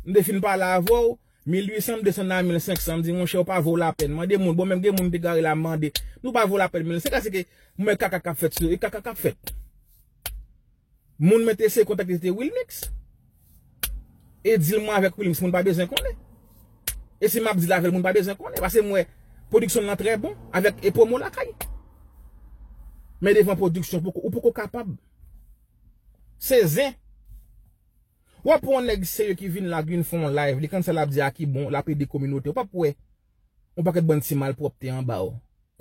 M te fin pale avè w, mil uit san, m desann a mil senk san, m di, monchè, ou pa vo lapèn. Mande moun, bon, menm gen moun te gare la, m mande, nou pa vo lapèn mil senk san, se ke mwen kaka k ap fèt sou, e kaka k ap fèt. Moun mwen te eseye kontakte se te Wilmix. E dil mwen avèk Wilmix, moun pa bezwen konnen. E si m ap dil avè l, moun pa bezwen konnen. Paske m wè pwodiksyon l lan trè bon, avèk e pwomo lakay. Men devan pwodiksyon, poko, ou poko kapab. Se zen. W ap wè yon nèg serye ki vin la, ki vin fè yon live, li konn sa l ap di a ki bon, l ap ede kominote. W p ap wè yon pakèt bann ti malpwòpte anba w.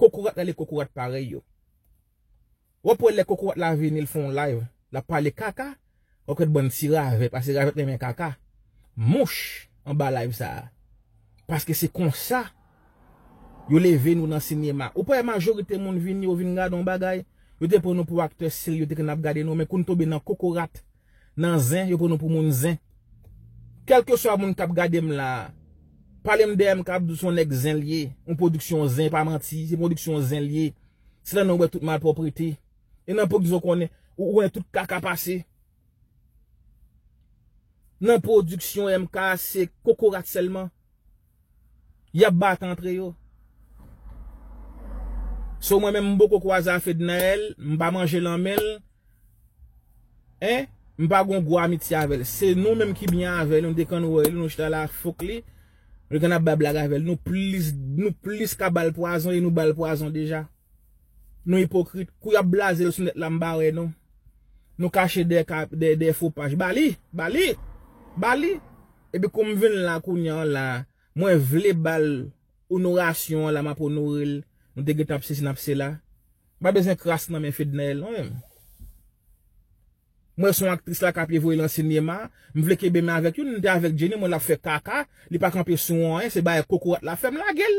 Kokorat rele kokorat parèy yo. W ap wè lè kokorat la vini, l fè yon live, l ap pale kaka, w ap wè bann ti ravèt, paske ravèt renmen kaka. Mouch anba live sa a. Paske se konsa yo leve nou nan sinema. Ou pa wè majorite moun vini, yo vin gade yon bagay, yo te pran nou pou aktè serye, yo te konn ap gade nou, men kou n tonbe nan kokorat, nan zen, yo pran nou pou moun zen. Kèlkeswa moun k ap gade m la, pale m dèyè m k ap di w se yon nèg zen l ye, yon pwodiksyon zen, pa manti, se pwodiksyon zen l ye. Se la nou wè tout malpwòpte. E nan pwodiksyon konnen, ou, ou konnen tout kaka pase. Nan pwodiksyon M K, se kokorat sèlman. Y ap bat antre yo. So mwen menm m poko kwaze a Fednaelle, m pa manje nan men l. Hein? M pa gon gwo amitye avè l. Se nou menm ki byen avè l, nou te konn wè li, nou chita la fok li. Nou te konn ap bay blag avè l. Nou plis, nou plis ka ba l pwazon e nou ba l pwazon deja. Nou ipokrit. Kou y ap blaze l sou nèt la, m pa wè non. Nou kache dèyè ka, dèyè, dèyè fo paj. Ba li! Ba li! Ba li! Epi kou m vin la kounye a la, mwen vle ba l onorasyon an la, m ap onore l. Nou te gentan ap sesi, n ap sela. M pa bezwen kras nan men Fednaelle non menm. Mwen se yon aktris la k ap evolye nan sinema, m vle kenbe men avèk youn, m te avèk Jenny, mwen l ap fè kaka, li pa kanpe sou anyen, se bagay kokorat la fè m lage l.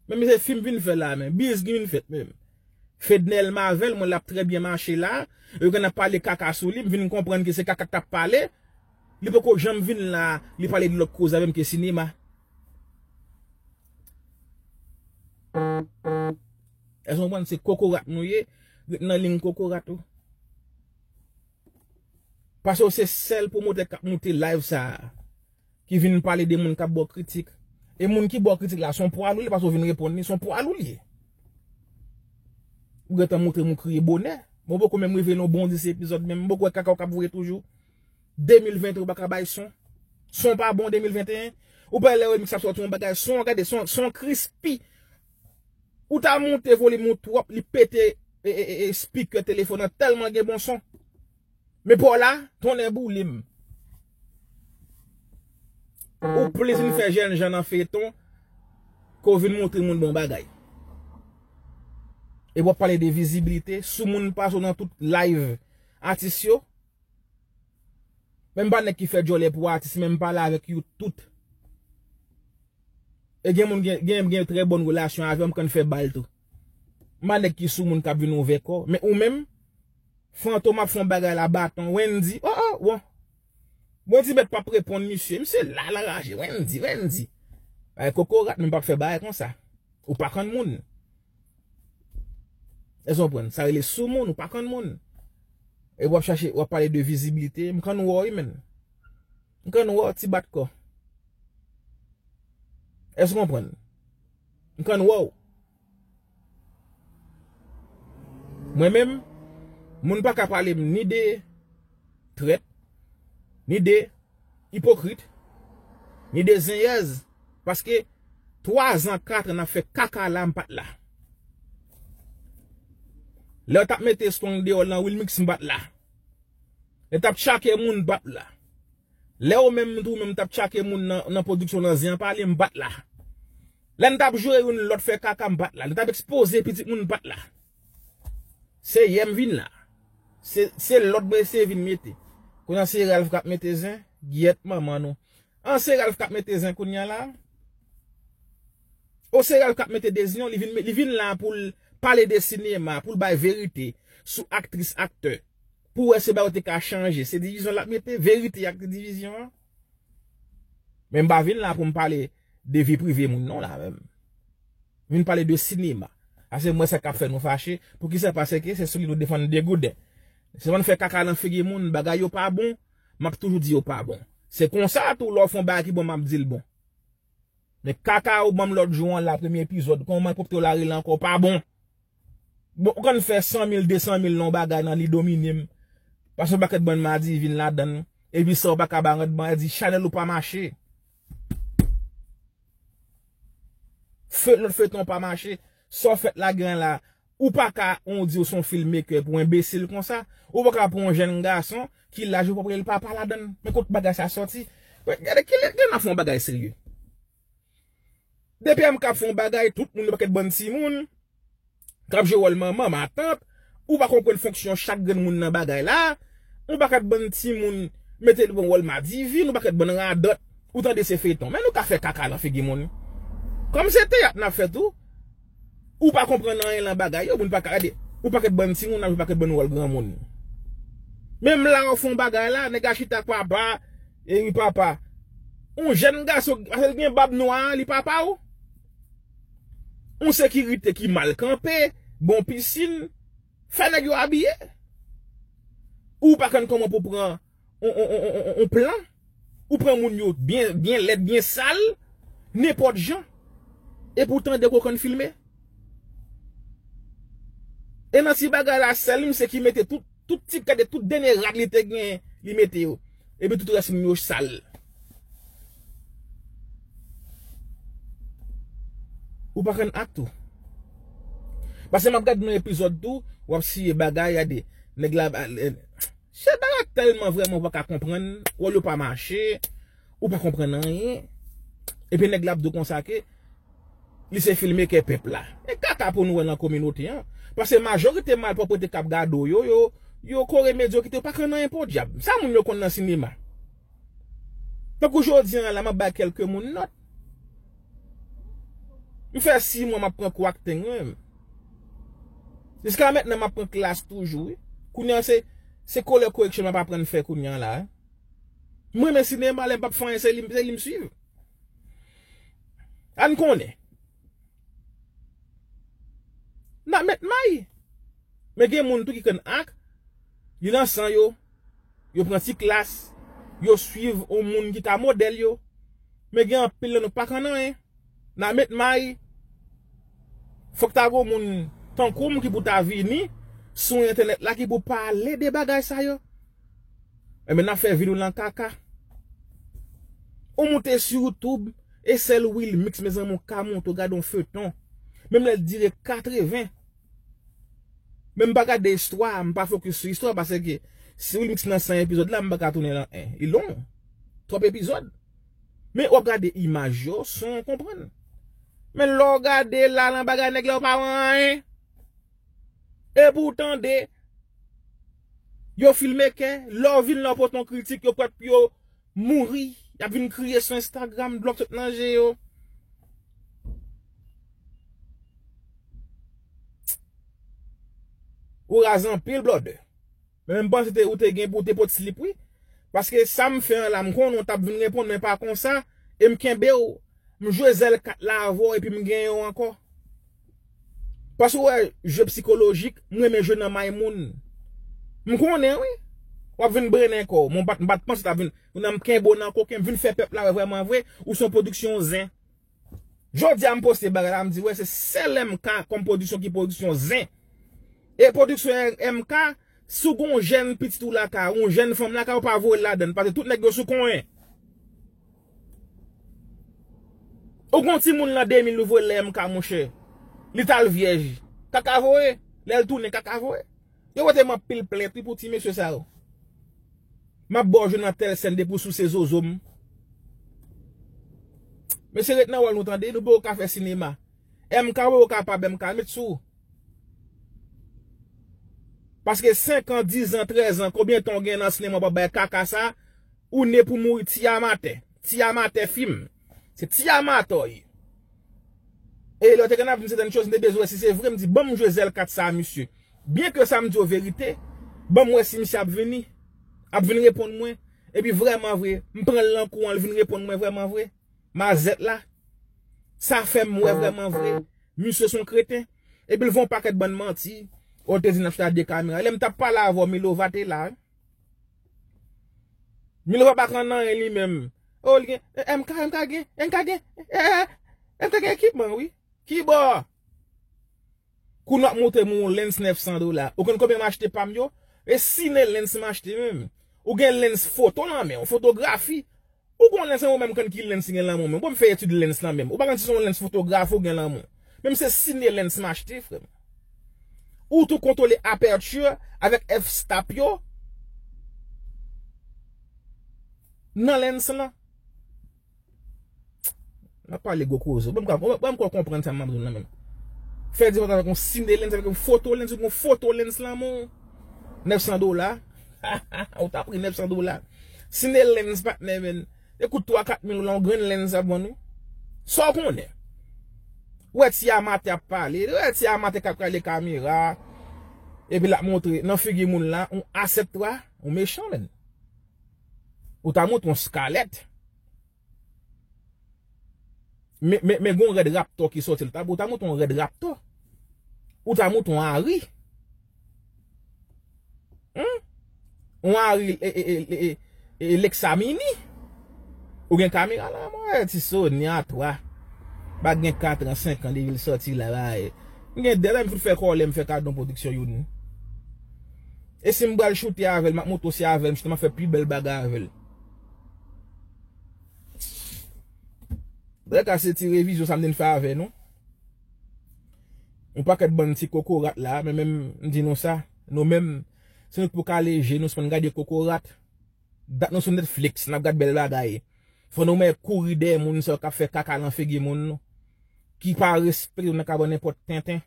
Men se fi m vin fè la, men biz ki vin fèt menm. Fednaelle m avè l, mwen l ap trè byen mache la, yo konn ap pale kaka sou li, m vin konprann ke se kaka k t ap pale, li poko janm vin la, li pale de lòt koze avè m ke sinema. Èske w konprann? Se kokorat nou ye, ret nan liy kokorat ou. Paske w se sèl pwomotè k ap moute live sa a, ki vin pale de moun k ap ba w kritik. E moun ki ba w kritik la, se yon pwal ou li, paske w vin reponn li, se yon pwal ou li ye. Ou gentan montre m ou kriye bonè. Mwen poko menm rive nan bon dis epizòd, menm m poko wè kaka w k ap voye toujou. De mil venntwa ou pa ka bay son. Son pa bon de mil venteyen. Ou pa wè lè remix ap sòti yon bagay, son, gade, son, son krispi. Ou ta monte volim ou twòp, li pete, e, e, e, e, speaker telefòn nan tèlman gen bon son. Men pa w la, tonnè boule m. Ou plis vin fè jènjan nan feyton ke w vin montre moun bon bagay. E w ap pale de vizibilite, soumoun pase w nan tout live atis yo. Men m pa nèg ki fè djòlè pou atis, men m pale avèk yo tout. E gen moun gen, gen, gen trè bòn relasyon avè m, m konn fè bal tou. M pa nèg ki soumoun k ap vin ouvè kò, men ou menm, Fantom ap fè yon bagay la baton, Wendy, oh, oh, bon. Wendy mèt p ap reponn misye, misye la, l anraje, Wendy, Wendy. Ay, kokorat, men m p ap fè bagay konsa. Ou pa konn moun. Èske w konprann? Sa rele soumoun, ou pa konn moun. E w ap chache, w ap pale de vizibilite, m konn wè w wi, menn. M konn wè w, ti bat kò. Èske w konprann? M konn wè w. Mwen menm, moun pa ka pale m ni de trèt, ni de ipokrit, ni de zenyèz, paske twa zan, kat an n ap fè kaka la, m pa t la. Lè yo t ap mete Strong deyò nan Wilmix, m pa t la. Lè t ap tchake moun, m pa t la. Lè ou menm tou, menm t ap tchake moun nan, nan pwodiksyon nan Zen an pale, m pa t la. Lè n t ap joure youn lòt fè kaka, m pa t la. Lè n t ap ekspoze pitit moun, m pa t la. Se yè m vin la. Se, se lòd mwen eseye vin mete. Kounye a se Ralph k ap mete zen, gyèt manman nou. An se Ralph k ap mete zen kounye a la. O se Ralph k ap mete dezyon, li vin, li vin la pou l pale de sinema, pou l bay verite sou aktris, aktè. Pou wè se bagay yo te ka chanje. Se divizyon l ap mete, verite ak divizyon an. Men m pa vin la pou m pale de vi prive moun non la menm. M vin pale de sinema. Paske m wè sa k ap fè nou fache. Poukisa? Paske se sou li nou defann degouden. Se pa n fè kaka nan figi moun, bagay yo pa bon, m ap toujou di yo pa bon. Se konsa tou, lè w fè yon bagay ki bon, m ap di l bon. Men kaka ou ban m lòt jou an la, premye epizòd, kòman pwopte w la rele ankò, pa bon. Bon, ou konn fè san mil, de san mil nan yon bagay nan li domine m. Pase yon pakèt bann madivin ladan l. Epi sa ou pa ka ba randman, di chanèl ou pa mache. Fe, lòt feyton pa mache. Sa w fèt la gen la, ou pa ka, on di w se yon filmmaker pou enbesil konsa. Ou pa ka pran yon jèn gason ki laj ou pa prale l papa ladan l. Men kot bagay sa sòti? Gade ki lè gen nan fè yon bagay serye. Depi M K ap fè yon bagay, tout moun yo pakèt bann timoun k ap jwe wòl manman, matant, ou pa konprann fonksyon chak grenn moun nan bagay la, yon pakèt bann timoun mete l pran wòl madivin, yon pakèt bann radòt, ou tande se feyton. Men nou ka fè kaka nan figi moun. Kòm se teyat n ap fè tou, ou pa konprann anyen lan bagay yo, moun pa ka gade. Ou pakèt bann timoun ap jwe pakèt bann wòl granmoun. Menm la ou fè yon bagay la, nèg la chita ak papa, e wi papa. Yon jèn gason, paske l gen bab nwa a, li papa w. Yon sekirite ki mal kanpe, bon pisin, fè nèg yo abiye. Ou pa konn kòman pou pran on, on, on, on, on, on plan. Ou pran moun yo byen, byen lèd, byen sal, nenpòt jan. Epi w tande w konn filme. E nan ti bagay la, sèl misye ki mete tout, tout ti, gade tout dènye rad li te gen, li mete yo. Epi tout rès moun yo sal. Ou pa konn ak tou. Paske m ap gade nan epizòd tou, w ap siye bagay, gade. Nèg la, eh, se bagay tèlman vrèman ou pa ka konprann, wòl yo pa mache, ou pa konprann anyen. Epi nèg la ap di w konsa ke li se filmekè pèp la. E kaka pou nou wè nan kominote an. Paske majorite malpwòpte k ap gade w yo, yo, yo kore medyokrite, yo pa konn anyen podyab. Sa moun yo konn nan sinema. Tankou jodi an la, m ap bay kèlke moun nòt. M fè sis mwa m ap pran kou acting, wi. Jiska mentnan, m ap pran klas toujou, wi. Kounye a, se, se color correction m ap aprann fè kounye a la, wi. M renmen sinema, lè m p ap fè anyen, se li, se li m swiv. Ann konnen. N ap met may. Men gen moun tou ki konn ak, li nan san yo, yo pran ti klas, yo swiv yon moun ki ka modèl yo. Men gen anpil nan nou pa konn anyen. N a met may. Fòk ta gon moun tankou m ki pou ta vini sou entènèt la ki pou pale de bagay sa yo. Enben, n ap fè vi nou nan kaka. Ou moute sou YouTube, e sèl Wilmix, mezanmi, ou ka monte, ou gade yon feyton. Menm lè l dire katreven. Men m pa gade istwa, m pa fokis sou istwa, paske si Wilmix nan san epizòd la, m pa ka tounen nan en. Li long. Twòp epizòd. Men w ap gade imaj yo, son w konprann. Men lè w gade la, nan bagay nèg la, w pa wè anyen. Epi w tande, yo filme kè, lè w vin la w pote yon kritik, yo prèt pou yo mouri, y ap vin kriye sou Instagram, dlo ap sot nan je yo. Ou raz anpil, blòdè. Men m panse te, ou te gen pou w te pot slip, wi. Paske sa m fè an la, m konnen w t ap vin reponn, men pa konsa, e m kenbe w. M jwe zèl kat la avè w epi m genyen w ankò. Paske w wè, jwe sikolojik, m renmen jwe nan may moun. M konnen, wi. W ap vin brennen kò w. Men w pa t, m pa t panse w t ap vin. Ou nan m kenbe w nan koken, m vin fè pèp la wè vrèman vre, ou se yon pwodiksyon zen. Jodi a m poste bagay la, m di, wè, se sèl M K kòm pwodiksyon ki pwodiksyon zen. E pwodiksyon M K, si w gen yon jèn pitit ou lakay, yon jèn fanm lakay, ou pa voye l ladan l, paske tout nèg yo sou konyen. Ou gen yon timoun lan de mil ou voye l la M K, monchè. Li t al vyèj. Kaka voye. Lè l tounen, kaka voye. Yo pote m anpil plent, wi, pou ti mesye sa yo. M ap ba w jwe nan tèl sèn depi w souse zozo m. Mesye, ret nan wòl nou, tande, nou poko ka fè sinema. M K, ou poko kapab, M K, met sou. Paske senk an, diz an, trèz an, konbyen tan w gen nan sinema w ap bay kaka sa, ou ne pou mouri ti amatè. Ti amatè fim. Se ti amatè w ye. E lè w te konn ap di m sètèn choz, m te bezwen wè si se vre, m di, ban m jwe zèl kat sa a, misye. Byen ke sa m di yo verite, ban m wè si misye ap vini, ap vin reponn mwen. Epi vrèman vre, m pran l nan kou an, l vin reponn mwen vrèman vre. Mazèt la, sa fè m wè vrèman vre, misye se yon kreten. Epi l fè yon pakèt bann manti. O, l te di n ap chita de kamera. Lè m t ap pale avè w, Milova te la, wi. Milova pa konn anyen li menm. O, li gen, eh, M K, M K gen, M K gen, eh, eh, M K gen ekipman, wi. Kibò? Kounye a w ap montre m yon lens nèf san dola. Ou konn konbyen m achte pa m yo? E sine lens m achte menm. Ou gen lens foto nan men w, fotografi. Ou gon lens nan men w, menm konn ki lens ki gen nan men w menm. Bon, m fè etid lens nan menm. Ou pa konn si se yon lens fotografi ou gen nan men w. Menm se sine lens m achte, frè m. Ou tou kontwole aperture avèk f-stop yo nan lens lan. M ap pale gwo koze. Ban m ka, ban m ka konprann sa m ap di w lan menm. Fè diferans avèk yon sine lens, avèk yon foto lens, yon foto lens lan, mon. Nèf san dola. Ou ta pri nèf san dola. Sine lens, patnè, men. E kout twa kat mil dola, yon grenn lens ap vann ou. Sa w konnen? Ou wè ti amatè ap pale. Ou wè ti amatè k ap rale kamera. Epi l ap montre nan figi moun la, yon A sèt twa, yon mechan, menn. Ou ta montre yon Scarlett. Men, men, men gon Red Raptor ki sòti l ta, ou ta montre yon Red Raptor. Ou ta montre yon Harry. Hmm? Yon Harry, e, e, e, e, e, e, Lexamini. Ou gen kamera la, mwen, ti Sony a twa. Bag gen kat an, senk an, depi l sòti la, ba, e. M gen de lè m fout fè kòlè, m fè kado yon pwodiksyon youn. E si m pral choute avè l, m ap montre w se avè l, m choute, m ap fè pi bèl bagay avè l. Dayè, ka se ti revizyon sa m te fè avè nou. Yon pakèt bann ti kokorat la, men menm m di nou sa, nou menm, se nou k pou kale je nou, sispann gade kokorat. Dat nou sou Netflix, n ap gad bèl bagay. Fò nou mèt kouri dèyè moun sa yo k ap fè kaka nan figi moun nou. Ki pa respekte nou nan ka ban nenpòt tenten.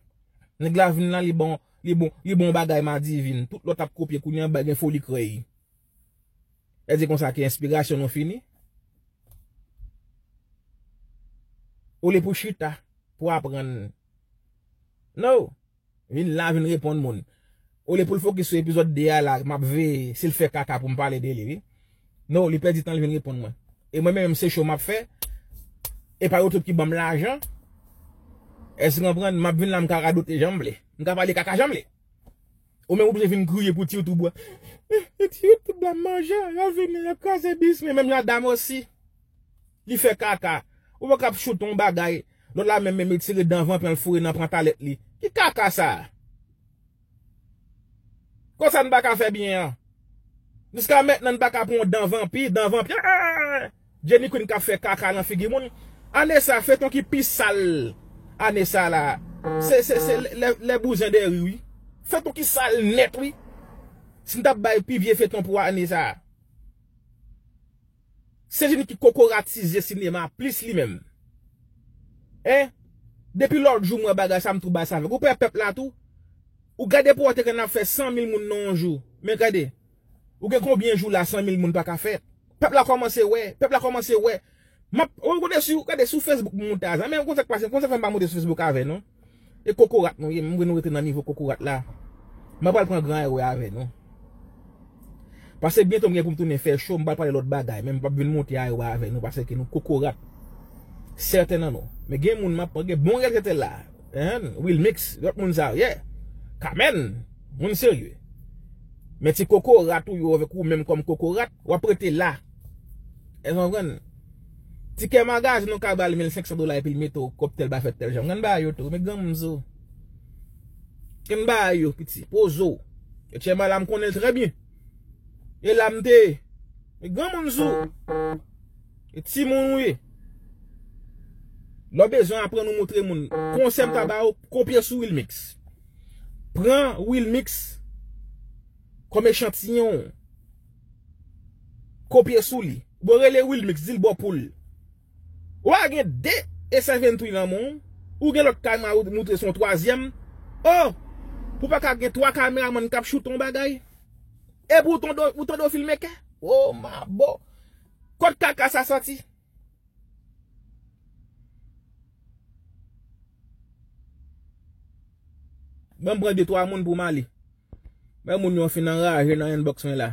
Nèg la vin la, li bon, li bon, li bon bagay madivin. Tout lòt ap kopye kounye a, bay gen foli krèy. E di konsa ke enspirasyon nou fini? Olye pou chita, pou aprann. No. Vin la, vin reponn moun. Olye pou l fokis sou epizòd de a la, m ap veye si l fè kaka pou m pale de li, wi. No, li pèdi tan l vin reponn mwen. E mwen menm, se show m ap fè. E pa yo tout ki ban m lajan. Èske w konprann? M ap vin la, m ka radote jan m vle. M ka pale kaka jan m vle. Ou menm oblije vin kriye pou ti YouTube ou a. Eh, eh, ti YouTube la manje, y ap vini, y ap kraze bis mwen, menm jan Adam osi. Li fè kaka. Ou pa ka ap choute yon bagay, lòt la menm, menm li tire dan vanpi an, l foure nan pantalèt li. Ki kaka sa? Konsa n pa ka fè byen an. Jiska mentnan n pa ka pran yon dan vanpi, dan vanpi. Ah! Jenny Queen k ap fè kaka nan figi moun. Ane sa, feyton ki pi sal ane sa la. Se, se, se lè, lè, lè bouzen de ri, wi. Feyton ki sal nèt, wi. Si n t ap bay pi vye feyton pou ane sa. Se Jenny ki kokoratize sinema plis li menm. Hein? Depi lòt jou m wè bagay sa, m tou ba sa avèk. Ou pè pèp la tou? Ou gade pou wè te gen ap fè san mil moun nan yon jou. Men gade. Ou gen konbyen jou la san mil moun pa ka fè? Pèp la kòmanse wè, pèp la kòmanse wè. M ap, ou gade sou, gade sou Facebook m moute a, men ou konn sa k pase, ou konn sa k fè m pa moute sou Facebook avè nou? E kokorat nou ye, m vle nou rete nan nivo kokorat la. M pa pral pran gran erè avè nou. Paske byento m gen pou m tounen fè show, m pral pale lòt bagay, men m p ap vin moute a erè avè nou, paske nou kokorat. Sèten nan nou. Men gen moun m ap, gen bon rèl tèt la. Hein? Wilmix, lòt moun sa yo, yeah. Kamen, moun serye. Men ti kokorat ou yo avèk ou menm kòm kokorat, w ap rete la. Èske w konprann? Ti kè magazin ou ka ba l mil senk san dola epi l mete w kòb tèl bagay fèt tèl jan. Konn bagay yo tou, men granmoun sou. Konn bagay yo, piti, poze w. E Tchèma la m konnen l trè byen. E la m te ye. Men granmoun sou. E timoun ou ye. Lè w bezwen aprann ou montre moun. Konsèy m ta ba w, kopye sou Wilmix. Pran Wilmix kòm echantiyon. Kopye sou li. Bon, rele Wilmix, di l ba w pou l. Ou a gen de S seven three nan men w. Ou gen lòt kamera ou moutre se yon twazyèm. Oh! Pou pa ka gen twa kameramann k ap choute yon bagay. Epi ou tande, ou tande w filme kè. Oh, mabo. Kot kaka sa sòti? Ban m pran de twa moun pou m ale. Men moun yo fin anraje nan inbox mwen la.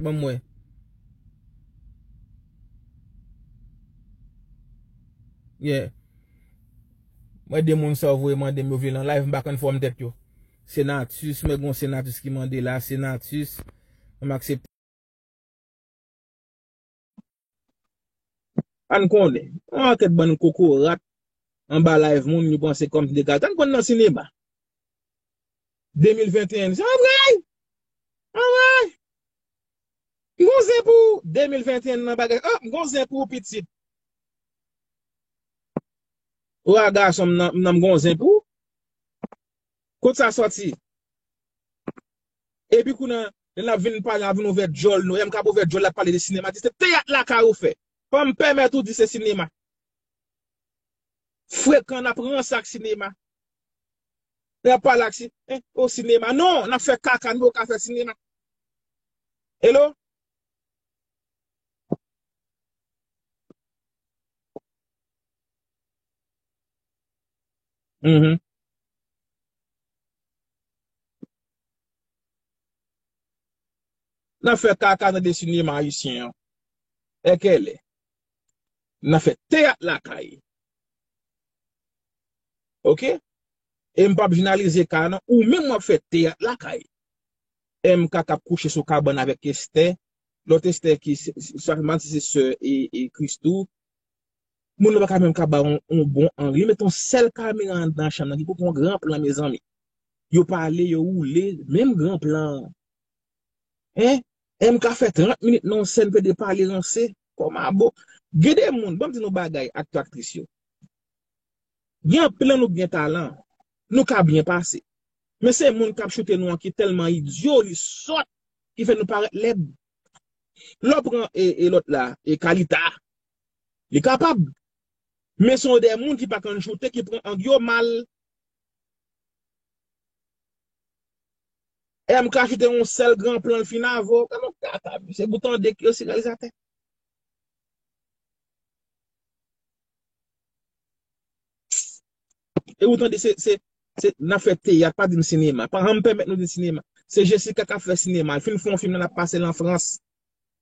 Ban m wè. Yeah. Mwen de moun sa yo voye mande m yo vle nan live, m pa konn fòm tèt yo. Senatus, mwen gon Senatus ki mande la, Senatus. Ban m aksepte. Ann konnen. Yon pakèt bann kokorat anba live moun, yo panse kòm degaj. Ann konn nan sinema. De mil venteyen, se anvre! Anvre! M gon zen pou ou, de mil venteyen nan bagay. Oh, m gon zen pou ou, pitit. Ou a gason m nan, m nan m gon zen pou ou. Kot sa sòti? Epi kounye a, lè n ap vin pale, n ap vin ouvè djòl nou. Lè m k ap ouvè djòl la, pale de sinema, di se teyat lakay ou fè. Fò m pèmèt ou di se sinema. Frekan, n ap ranse ak sinema. N ap pale ak si, eh, o sinema. Non, n ap fè kaka, nou ka fè sinema. Hello? Mhm. N ap fè kaka nan de sinema ayisyen an. Èkèlè. N ap fè teyat lakay. Oke? E m p ap jenalize ka non. Ou menm w ap fè teyat lakay. M K k ap kouche sou kabann avèk Estè. Lòt Estè ki se, se, sa, m pa si se sè e, e Christoo. Moun nan pa ka menm ka ba yon, yon bon ang. Li met yon sèl kamera anndan chanm nan ki pou pran yon gran plan, mezanmi. Yo pale, yo woule, menm gran plan an. Hein? M K fè trant minit nan yon sèn, pede pale ranse. Kòman bon? Gen de moun, ban m di nou bagay, aktè, aktris yo. Gen anpil nan nou gen talan. Nou ka byen pase. Men se moun k ap choute nou an ki tèlman idyo, li sòt, ki fè nou parèt lèd. Lè w pran e, e lòt la, e Kalita, li kapab. Men se yon de moun ki pa konn choute, ki pran ang yo mal. M K choute yon sèl gran plan, l fin avè w. Gade yon kaka, se pou tande ki yo se reyalizatè. E ou tande, se, se, se, n ap fè teyat, pa di m sinema. Pa janm pèmèt nou di sinema. Se Jessica k ap fè sinema. L fin fè yon fim nan, l ap pase l an Frans.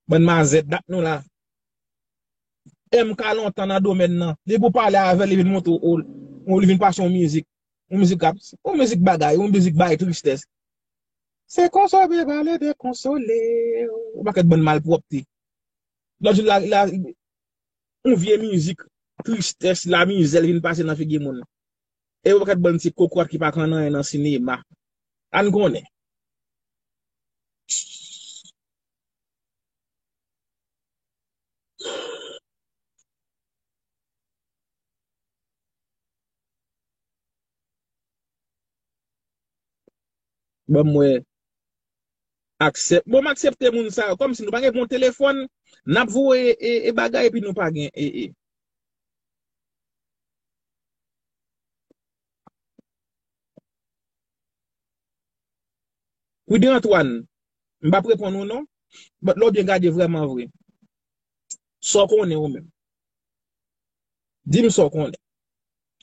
Bann mazèt, dat nou la. M K lontan nan domèn nan. Depi w pale avè l, li vin montre w, ou, li vin pase yon mizik. Yon mizik rap. Yon mizik bagay, yon mizik bay tristès. Se konsa w vle pale dekonsole. Yon pakèt bann malpwòpte. Lòt jou la, la, yon vye mizik tristès, lamizè, l vin pase nan figi moun. E yon pakèt bann ti kokorat ki pa konn anyen nan sinema. Ann konnen. Ban m wè. Aksep-, bon, m aksepte moun sa yo. Kòmsi nou pa gen bon telefòn, n ap voye e, e bagay epi nou pa gen e, e. Prudent Antoine, m p ap reponn ou non. But lè w byen gade vrèman vre, sa w konnen ou menm? Di m sa w konnen.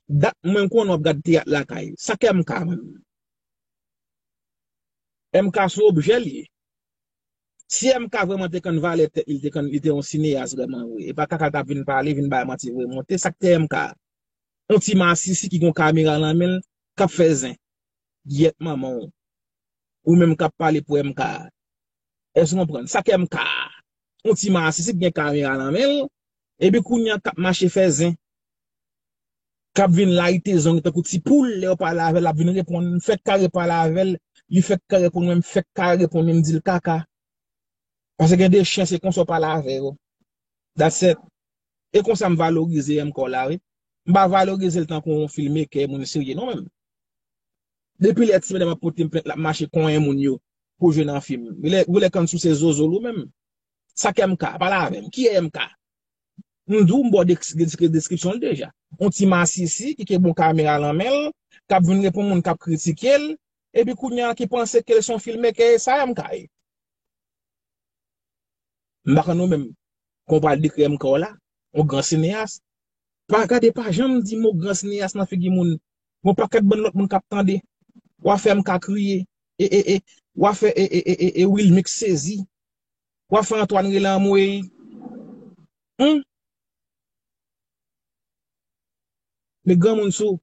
Dat mwen konnen w ap gad teyat lakay. Sa k M K menm? M K se yon objè l ye. Si M K vrèman te konn valè tèt li, li te konn, li te yon sineyas vrèman vre. E pa kaka l t ap vin pale, vin bay manti vre monte. Sa k te M K? Yon ti masisi ki gon kamera nan men l, k ap fè zen. Gyèt manman w. Ou menm k ap pale pou M K. Èske w konprann? Sa k M K? Yon ti masisi ki gen kamera nan men l, epi kounye a k ap mache fè zen. K ap vin layite zong tankou ti poul, lè yo pale avè l, l ap vin reponn. M fèk kare pale avè l, li fèk kare reponn mwen, m fèk kare reponn, men m di l kaka. Paske gen de chen, se konsa w pale avè yo. That's it. E konsa m valorize M K la, wi. M pa valorize l tankou yon filmmaker, moun serye, non, menm. Depi lè ti medam ap pote m plent, l ap mache konyen moun yo pou jwe nan fim. Ou lè, ou lè konn sou se zozo l ou menm. Sa k M K, pale avè m. Kiyès M K? M di w, m ba w desk-, desk-, deskripsyon l deja. Yon ti masisi ki gen bon kamera nan men l, k ap vin reponn moun k ap kritike l, epi kounye a ki panse ke l se yon filmmaker, e sa M K ye. M pa konn ou menm, kon w pral dekri M K w la, yon gran sineyas. Pa gade, pa janm di mo gran sineyas nan figi moun. Gon pakèt bann lòt moun k ap tande. W a fè M K kriye. E, e, e, w a fè e, e, e, e, e Wilmix sezi. W a fè Antoine rele anmwey. Hum? Men granmoun sou.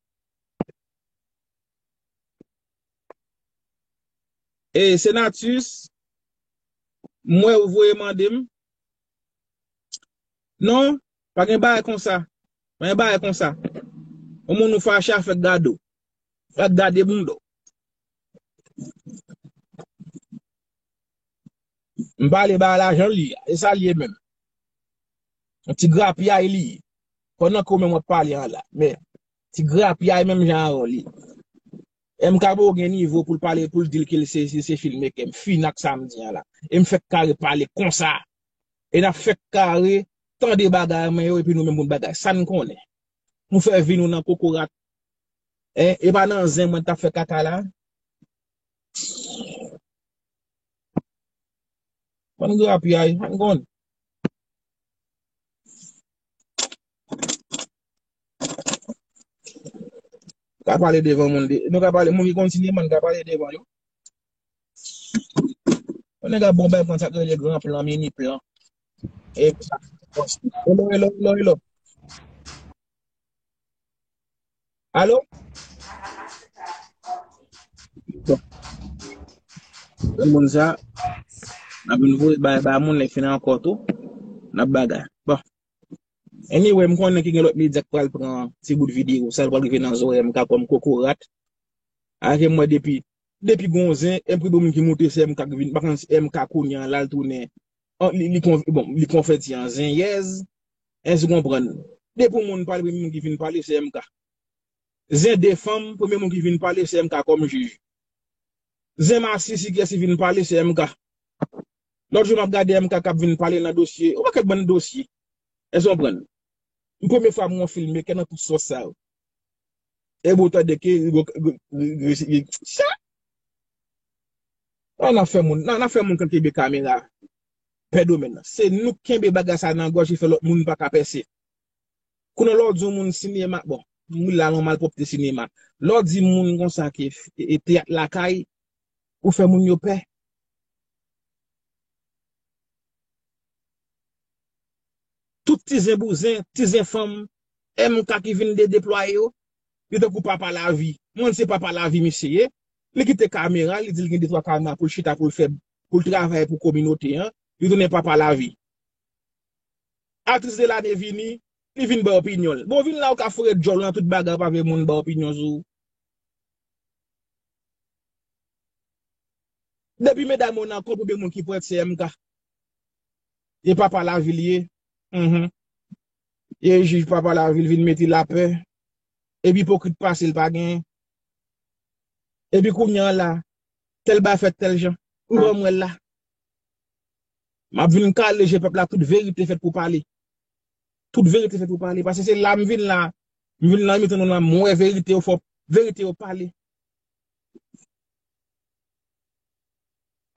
E Senatus, m wè ou voye mande m. Non, pa gen bagay konsa. Pa gen bagay konsa. Yon moun ou fache a fèk gade w. Fèk gade bounda w. M pale bagay la jan l ye a. E sa l ye menm. Yon ti grapyay li ye. Pandan ke w menm w ap pale an la. Men, ti grapyay menm jan avè w li ye. M K poko gen nivo pou l pale, pou l di l ke l se, se, se filmmaker. M fini ak sa m di an la. E m fèk kare pale konsa. E n ap fèk kare tande bagay mwen yo, epi nou menm pou n bagay. Sa n konnen. Nou fè vi nou nan kokorat. Hein? E pa nan zen mwen t ap fè kaka la. Bann grapyay, ann konn. Pa pale devan moun de, nou ka pale, moun ki konn sinema, nou ka pale devan yo. Yon nèg ap bon bay pran sa k rele gran plan, mini plan. E sa, hello, hello, hello, hello. Alo? Bon, moun sa, n ap vin voye bay ba moun, lè fini ankò tou, n ap bagay. Bon. Anyway, m konnen ki gen lòt medya k pral pran ti bout videyo, sa l pral rive nan zòrèy M K kòm kokorat. Avè m wè depi, depi gon zen, M K gen moun ki moute se M K k vin, pa konn si M K kounye a la l tounen. An, li, li kon, bon, li konvèti an zen yèz. Èske w konprann? Depi yon moun pale, premye moun ki vin pale, se M K. Zen de fanm, premye moun ki vin pale, se M K kòm jij. Zen masisi, kiyès ki vin pale, se M K. Lòt jou, m ap gade M K k ap vin pale nan dosye, yon pakèt bann dosye. Èske w konprann? M premye fwa m wè yon filmmaker nan tout sòs sa yo. E bon, tande ke, sa! An, n ap fè moun, n ap fè moun k ap kenbe kamera. Pè domèn nan. Se nou k kenbe bagay sa nan gòj ki fè lòt moun pa ka pèse. Kounye a lè w di yon moun sinema, bon, m rele l yon malpwòpte sinema. Lè w di moun konsa ke e, e teyat lakay, ou fè moun yo pè. Tout ti zen bouzen, ti zen fanm, M K ki vin de deplwaye yo, li tankou papa lavi. Mwen se papa lavi misye ye. Li kite kamera, li di l gen de twa kamera pou l chita, pou l fè, pou l travay pou kominote an. Li tounen papa lavi. Aktris de lane vini, li vin bay opinyon l. Bon, vin la ou ka foure djòl nan tout bagay, ou pa vle moun bay opinyon sou ou. Depi medam yo nan kont, premye moun ki pran se M K. E papa lavi l ye. Mhm. E jij papa lavi l vin mete lapè. Epi ipokrit pase l pa genyen. Epi kounye a la, tèl bagay fèt tèl jan. Ou wè m wè l la. M ap vin kale je pèp la, tout verite fèt pou pale. Tout verite fèt pou pale. Paske se la m vin la. M vin la, m vin tann nou la, m wè verite yo fò, verite yo pale.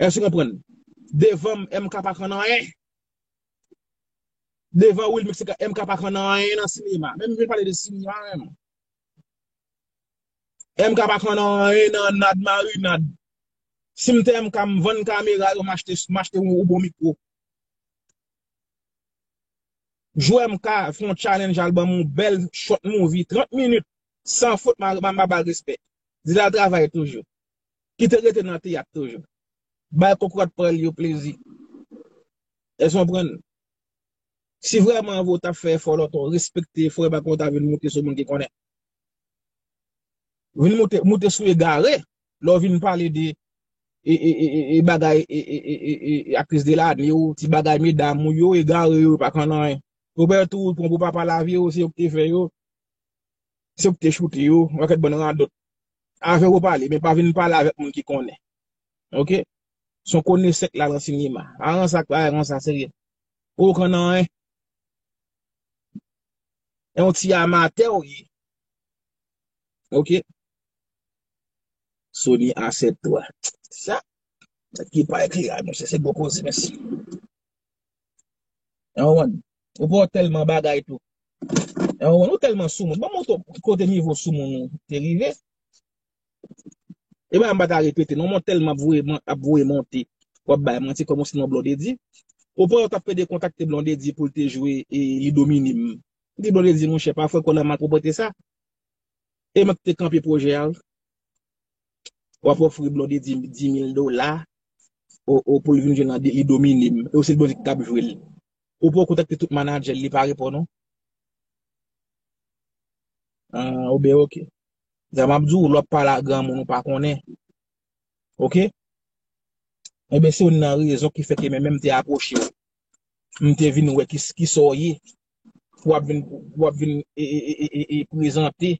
Èske w konprann? Devan m, M K pa konn anyen. Devan Wilmix, M K pa konn anyen nan sinema. Men m vin pale de sinema menm. M K pa konn anyen nan nad marinad. Si m te M K, m vann kamera yo, m achte, m achte yon, yon bon mikwo. Jwè M K fè yon challenge, al ban m yon bèl short movie, trant minit, san fot, m a, m a, m a ba l respè. Di l al travay toujou. Kite rete nan teyat toujou. Bay kokorat pa l yo plezi. Èske w konprann? Si vrèman vre w t ap fè efò lòt, w respekte efò, e pa konn w ta vin moute sou moun ki konnen. Vin moute, moute sou egare. Lè w vin pale de e, e, e, e, e bagay e, e, e, e, e, e aktris de lane yo, ti bagay medam ou yo, egare yo, yo pa konn anyen. Ou pè tou, ou pran pou papa lavi yo, se yo ki te fè yo. Se ou ki te choute yo, yon pakèt bann radòt. Avè w ou pale, men pa vin pale avèk moun ki konnen. Oke? Se yon konesè k la nan sinema. Pa rann sa, pa rann sa serye. Ou konn anyen. E yon ti amatè ou ye. Oke? Sony A sèt twa. Sa, sa ki pa ekleray, monchè, se gwo koze, mèsi. Ou konprann? Ou pa wè tèlman bagay tou. Ou konprann? Ou tèlman soumoun. Ban m montre w kote nivo soumoun ou te rive. E pa m pa ta repete, non, mwen tèlman ap voye, ap voye monte. W ap bay manti kòm si non Blondedy. Ou pa wè w t ap pede kontakte Blondedy pou l te jwe e li domine m. Di Blondedy, monchè, pa fè kò nan malpwòpte sa. E mwen ki te kanpe pwojè a, wi. W ap ofri Blondedy di mil dola, o, o, pou l vin jwe nan li domine m. E w se Blondedy k ap jwe l. Ou poko kontakte tout manadjè l, li pa reponn ou? Ah, oubyen, oke. Sa m ap di w, lè w ap pale a granmoun ou pa konnen. Oke? Enben, se youn nan rezon ki fè ke mwen menm te apwoche w. M te vin wè ki, kisa w ye. Pou w ap vin, pou w ap vin e, e, e, e, e, e prezante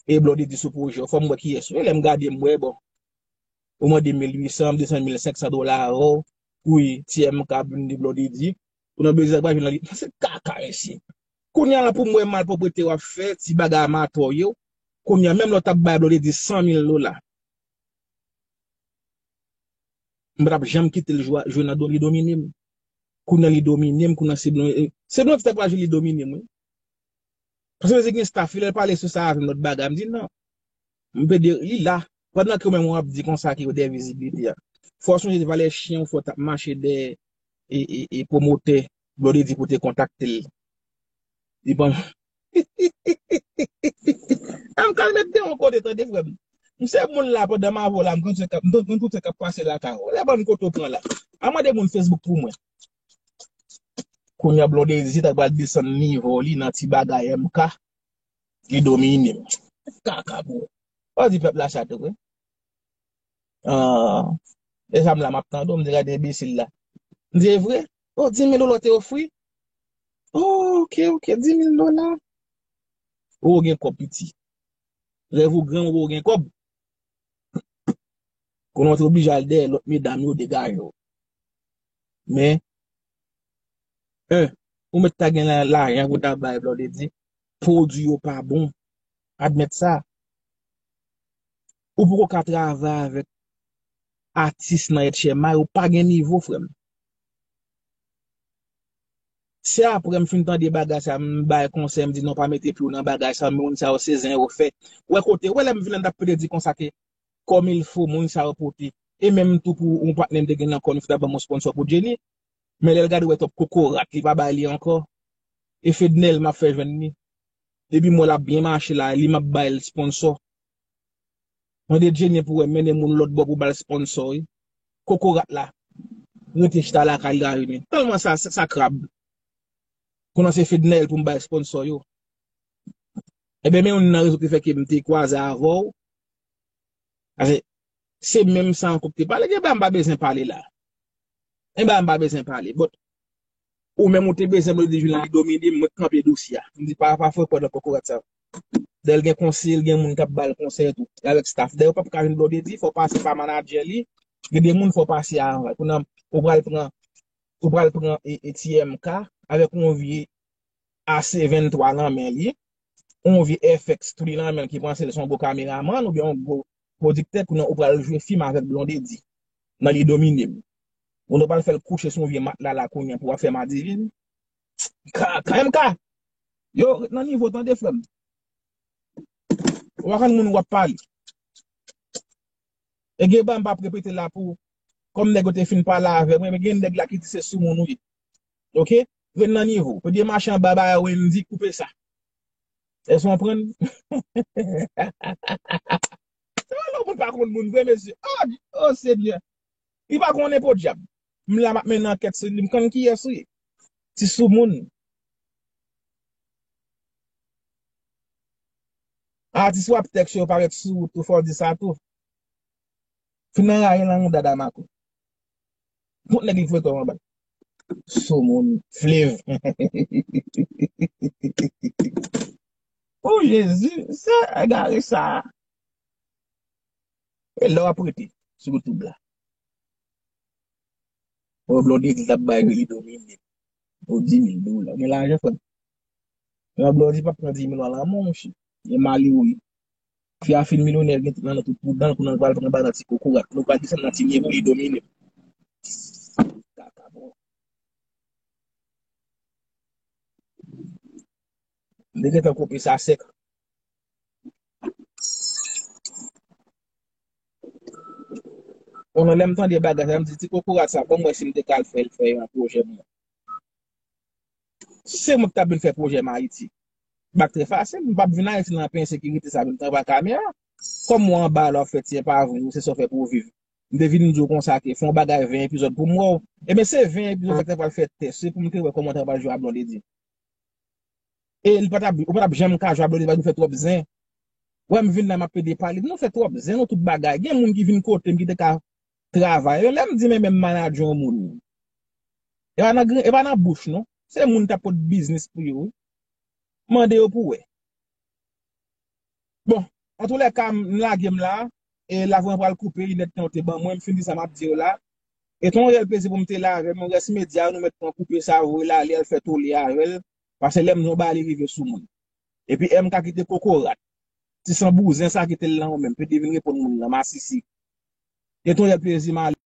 e Blondedy sou pwojè w. Fò m wè kiyès ou ye. Lè m gade, m wè, bon. Ou mande mil uit san, m desann mil senk san dola avè w. Wi, ti M K ap vin di Blondedy. Ou nan bezwen pa vin nan li. Se kaka, mesye. Kounye a la pou m wè malpwòpte w ap fè, ti bagay amatè w yo. Kounye a, menm lè w t ap bay Blondedy san mil dola. M pa t ap janm kite l jwe, jwe nan do, li domine m. Kounye a li domine m, kounye a se Blon-, eh, se Blondedy t ap pral jwe li domine m, wi. Paske Blondedy gen staff li, lè l pale sou sa avè m lòt bagay, m di non. M pede li la. Pandan ke ou menm w ap di konsa ke ou dèyè vizibilite a. Fò w sonje valè chen ou fè w t ap mache dèyè e, e, e pwomotè Blondedy pou te kontakte l. Li ban M ka met de yon kote, tande, frè m. M se moun la pandan m avè w la, m konn sa k ap, m konn tout sa k ap pase lakay ou. Lè bann kote w pran la. A mande moun Facebook pou mwen. Kounye a Blondedy ta pral desann nivo li nan ti bagay M K. Li domine m. Kaka pou. Ou di pèp la sa tou, wi. Ah, e sa m la m ap tande w, m di gade enbesil la. M di, e vre? Oh, dis mil dola te ofri? Oh, ok, ok, dis mil dola. Ou gen kòb piti. Rèv ou gran, ou gen kòb. Kounye a w te oblije al dèyè lòt medam yo degaje w. Men, en, ou mèt ta gen la- lajan pou ta bay Blondedy. Pwodui yo pa bon. Admèt sa. Ou poko ka travay avèk atis nan H M I, ou pa gen nivo, frè m. Se apre m fin tande bagay sa, m bay konsèy, m di non, pa mete pye w nan bagay sa, moun sa yo se zen yo fè. Wè kote, wè lè m vin la m t ap plede di konsa ke kòm il fo, moun sa yo pote. E menm tou pou yon patnè m te gen nan kò, nou fin ap ban m yon sponsor pou Jenny. Men lè l gade, wè twòp kokorat, li pa bay li ankò. E Fednel m ap fè jwenn li. Depi m wè l ap byen mache la, li m ap bay l sponsor. Mande Jenny pou wè mennen moun lòt bò pou ba l sponsor, wi. Kokorat la. Rete chita lakay li la vini. Tèlman sa, sa, sa krab. Kounye a se Fednel pou m bay sponsor yo. Ebyen, men youn nan rezon ki fè ke m te kwaze avè w. Paske se menm sa ankò k te pale. Gen bagay m pa bezwen pale la. Gen bagay m pa bezwen pale. But, ou menm ou te bezwen Blondedy vin la, li domine m, mwen k kanpe dosye a. M di, pa, pa fè pè nan kokorat sa. Lè l gen konseye, l gen moun k ap ba l konsèy tou. E avèk staff. Dayè, ou p ap ka jwenn Blondedy, fò w pase pa manadjè li. Gen de moun, fò w pase avan. Kounye a, ou pral pran, ou pral pran e, e ti M K avèk yon vye A C venntwa nan men li, yon vye F X tou li nan men l ki panse l se yon gwo kameramann oubyen yon gwo pwodiktè, kounye a ou pral jwe fim avèk Blondedy nan Li Domine M. Kounye a ou pral fè l kouche sou yon vye matla la kounye a pou w ap fè madivin. Ka, K M K! Yo, ret nan nivo, tande, frè m. Ou pa konn moun w ap pale. E gen bagay m p ap repete la pou, kòm nèg yo te fin pale avè mwen, men gen nèg la ki di se soumoun ou ye. Ok? Ret nan nivo. Pede mache anba bagay Wendy, koupe sa. Èske w konprann? Sa lè moun pa konn moun vre, mesye. Oh, oh, Senyè. Li pa konnen podyab. M la m ap mennen ankèt sou li, m konn kiyès ou ye. Ti soumoun. Atis w ap tèks yo parèt sou wout tou, fò w di sa tou. Fin anraje nan mouda Damako. Tout nèg li voye kò yo anba. Soumoun, Flev. Oh, Jezi, se egare sa. E lè w ap rete sou YouTube la. Ou Blondedy t ap bay Li Domine. Ou dis mil dola. Ou gen lajan, frè m. Yon Blondedy p ap pran dis mil dola la, monchè. Gen malere. Fi a fin milyonè, gen tout nan tout pou dan, kounye a l pral pran ba nan ti kokorat. Kounye a l pral desann nan ti nivo Li Domine. Kaka, bon. M te gentan koupe sa sèk. Konnen lè m tande bagay sa, m di, ti kokorat sa, ban m wè si m te ka al fè l fè yon pwojè pou mwen. Se mwen ki t ap vin fè pwojè m Ayiti. Bak trè fasil, m p ap vin Ayiti nan pen ensekirite sa, vin travay kamera. Kòm ou anba la, w ap fè ti enpavri, ou se sa w fè pou w viv. M te vin di w konsa ke fè yon bagay ven epizòd pou m wè w. Ebyen, se ven epizòd sa k ta pral fè tès, se pou m te wè kòman w ta pral jwe a Blondedy. E li pa t ap, ou pa t ap janm ka jwe a Blondedy, paske nou fè twòp zen. Wè m vin la, m ap pede pale. Nou fè twòp zen, nou tout bagay. Gen moun ki vin kote m, ki te ka travay. Lè m di men menm manadjè yon moun. E pa nan gren, e pa nan bouch, non. Se moun t ap pot biznis pou yo, wi. Mande yo pou wè. Bon, antoulèka, m lage m la, e la vwa mwen pral koupe, linèt tan yo te ban mwen, m fin di sa m ap di yo la. E te yon rèl plezi pou m te la avè m, rès medya yo, nou mèt pran koupe sa, voye l ale, al fè tole avè l, paske lè m di yon bagay, li rive sou moun. Epi M K kite kokorat, ti san bouzen sa kite l nan ou menm, pede vin reponn moun nan, masisi. E te yon rèl plezi, m ale.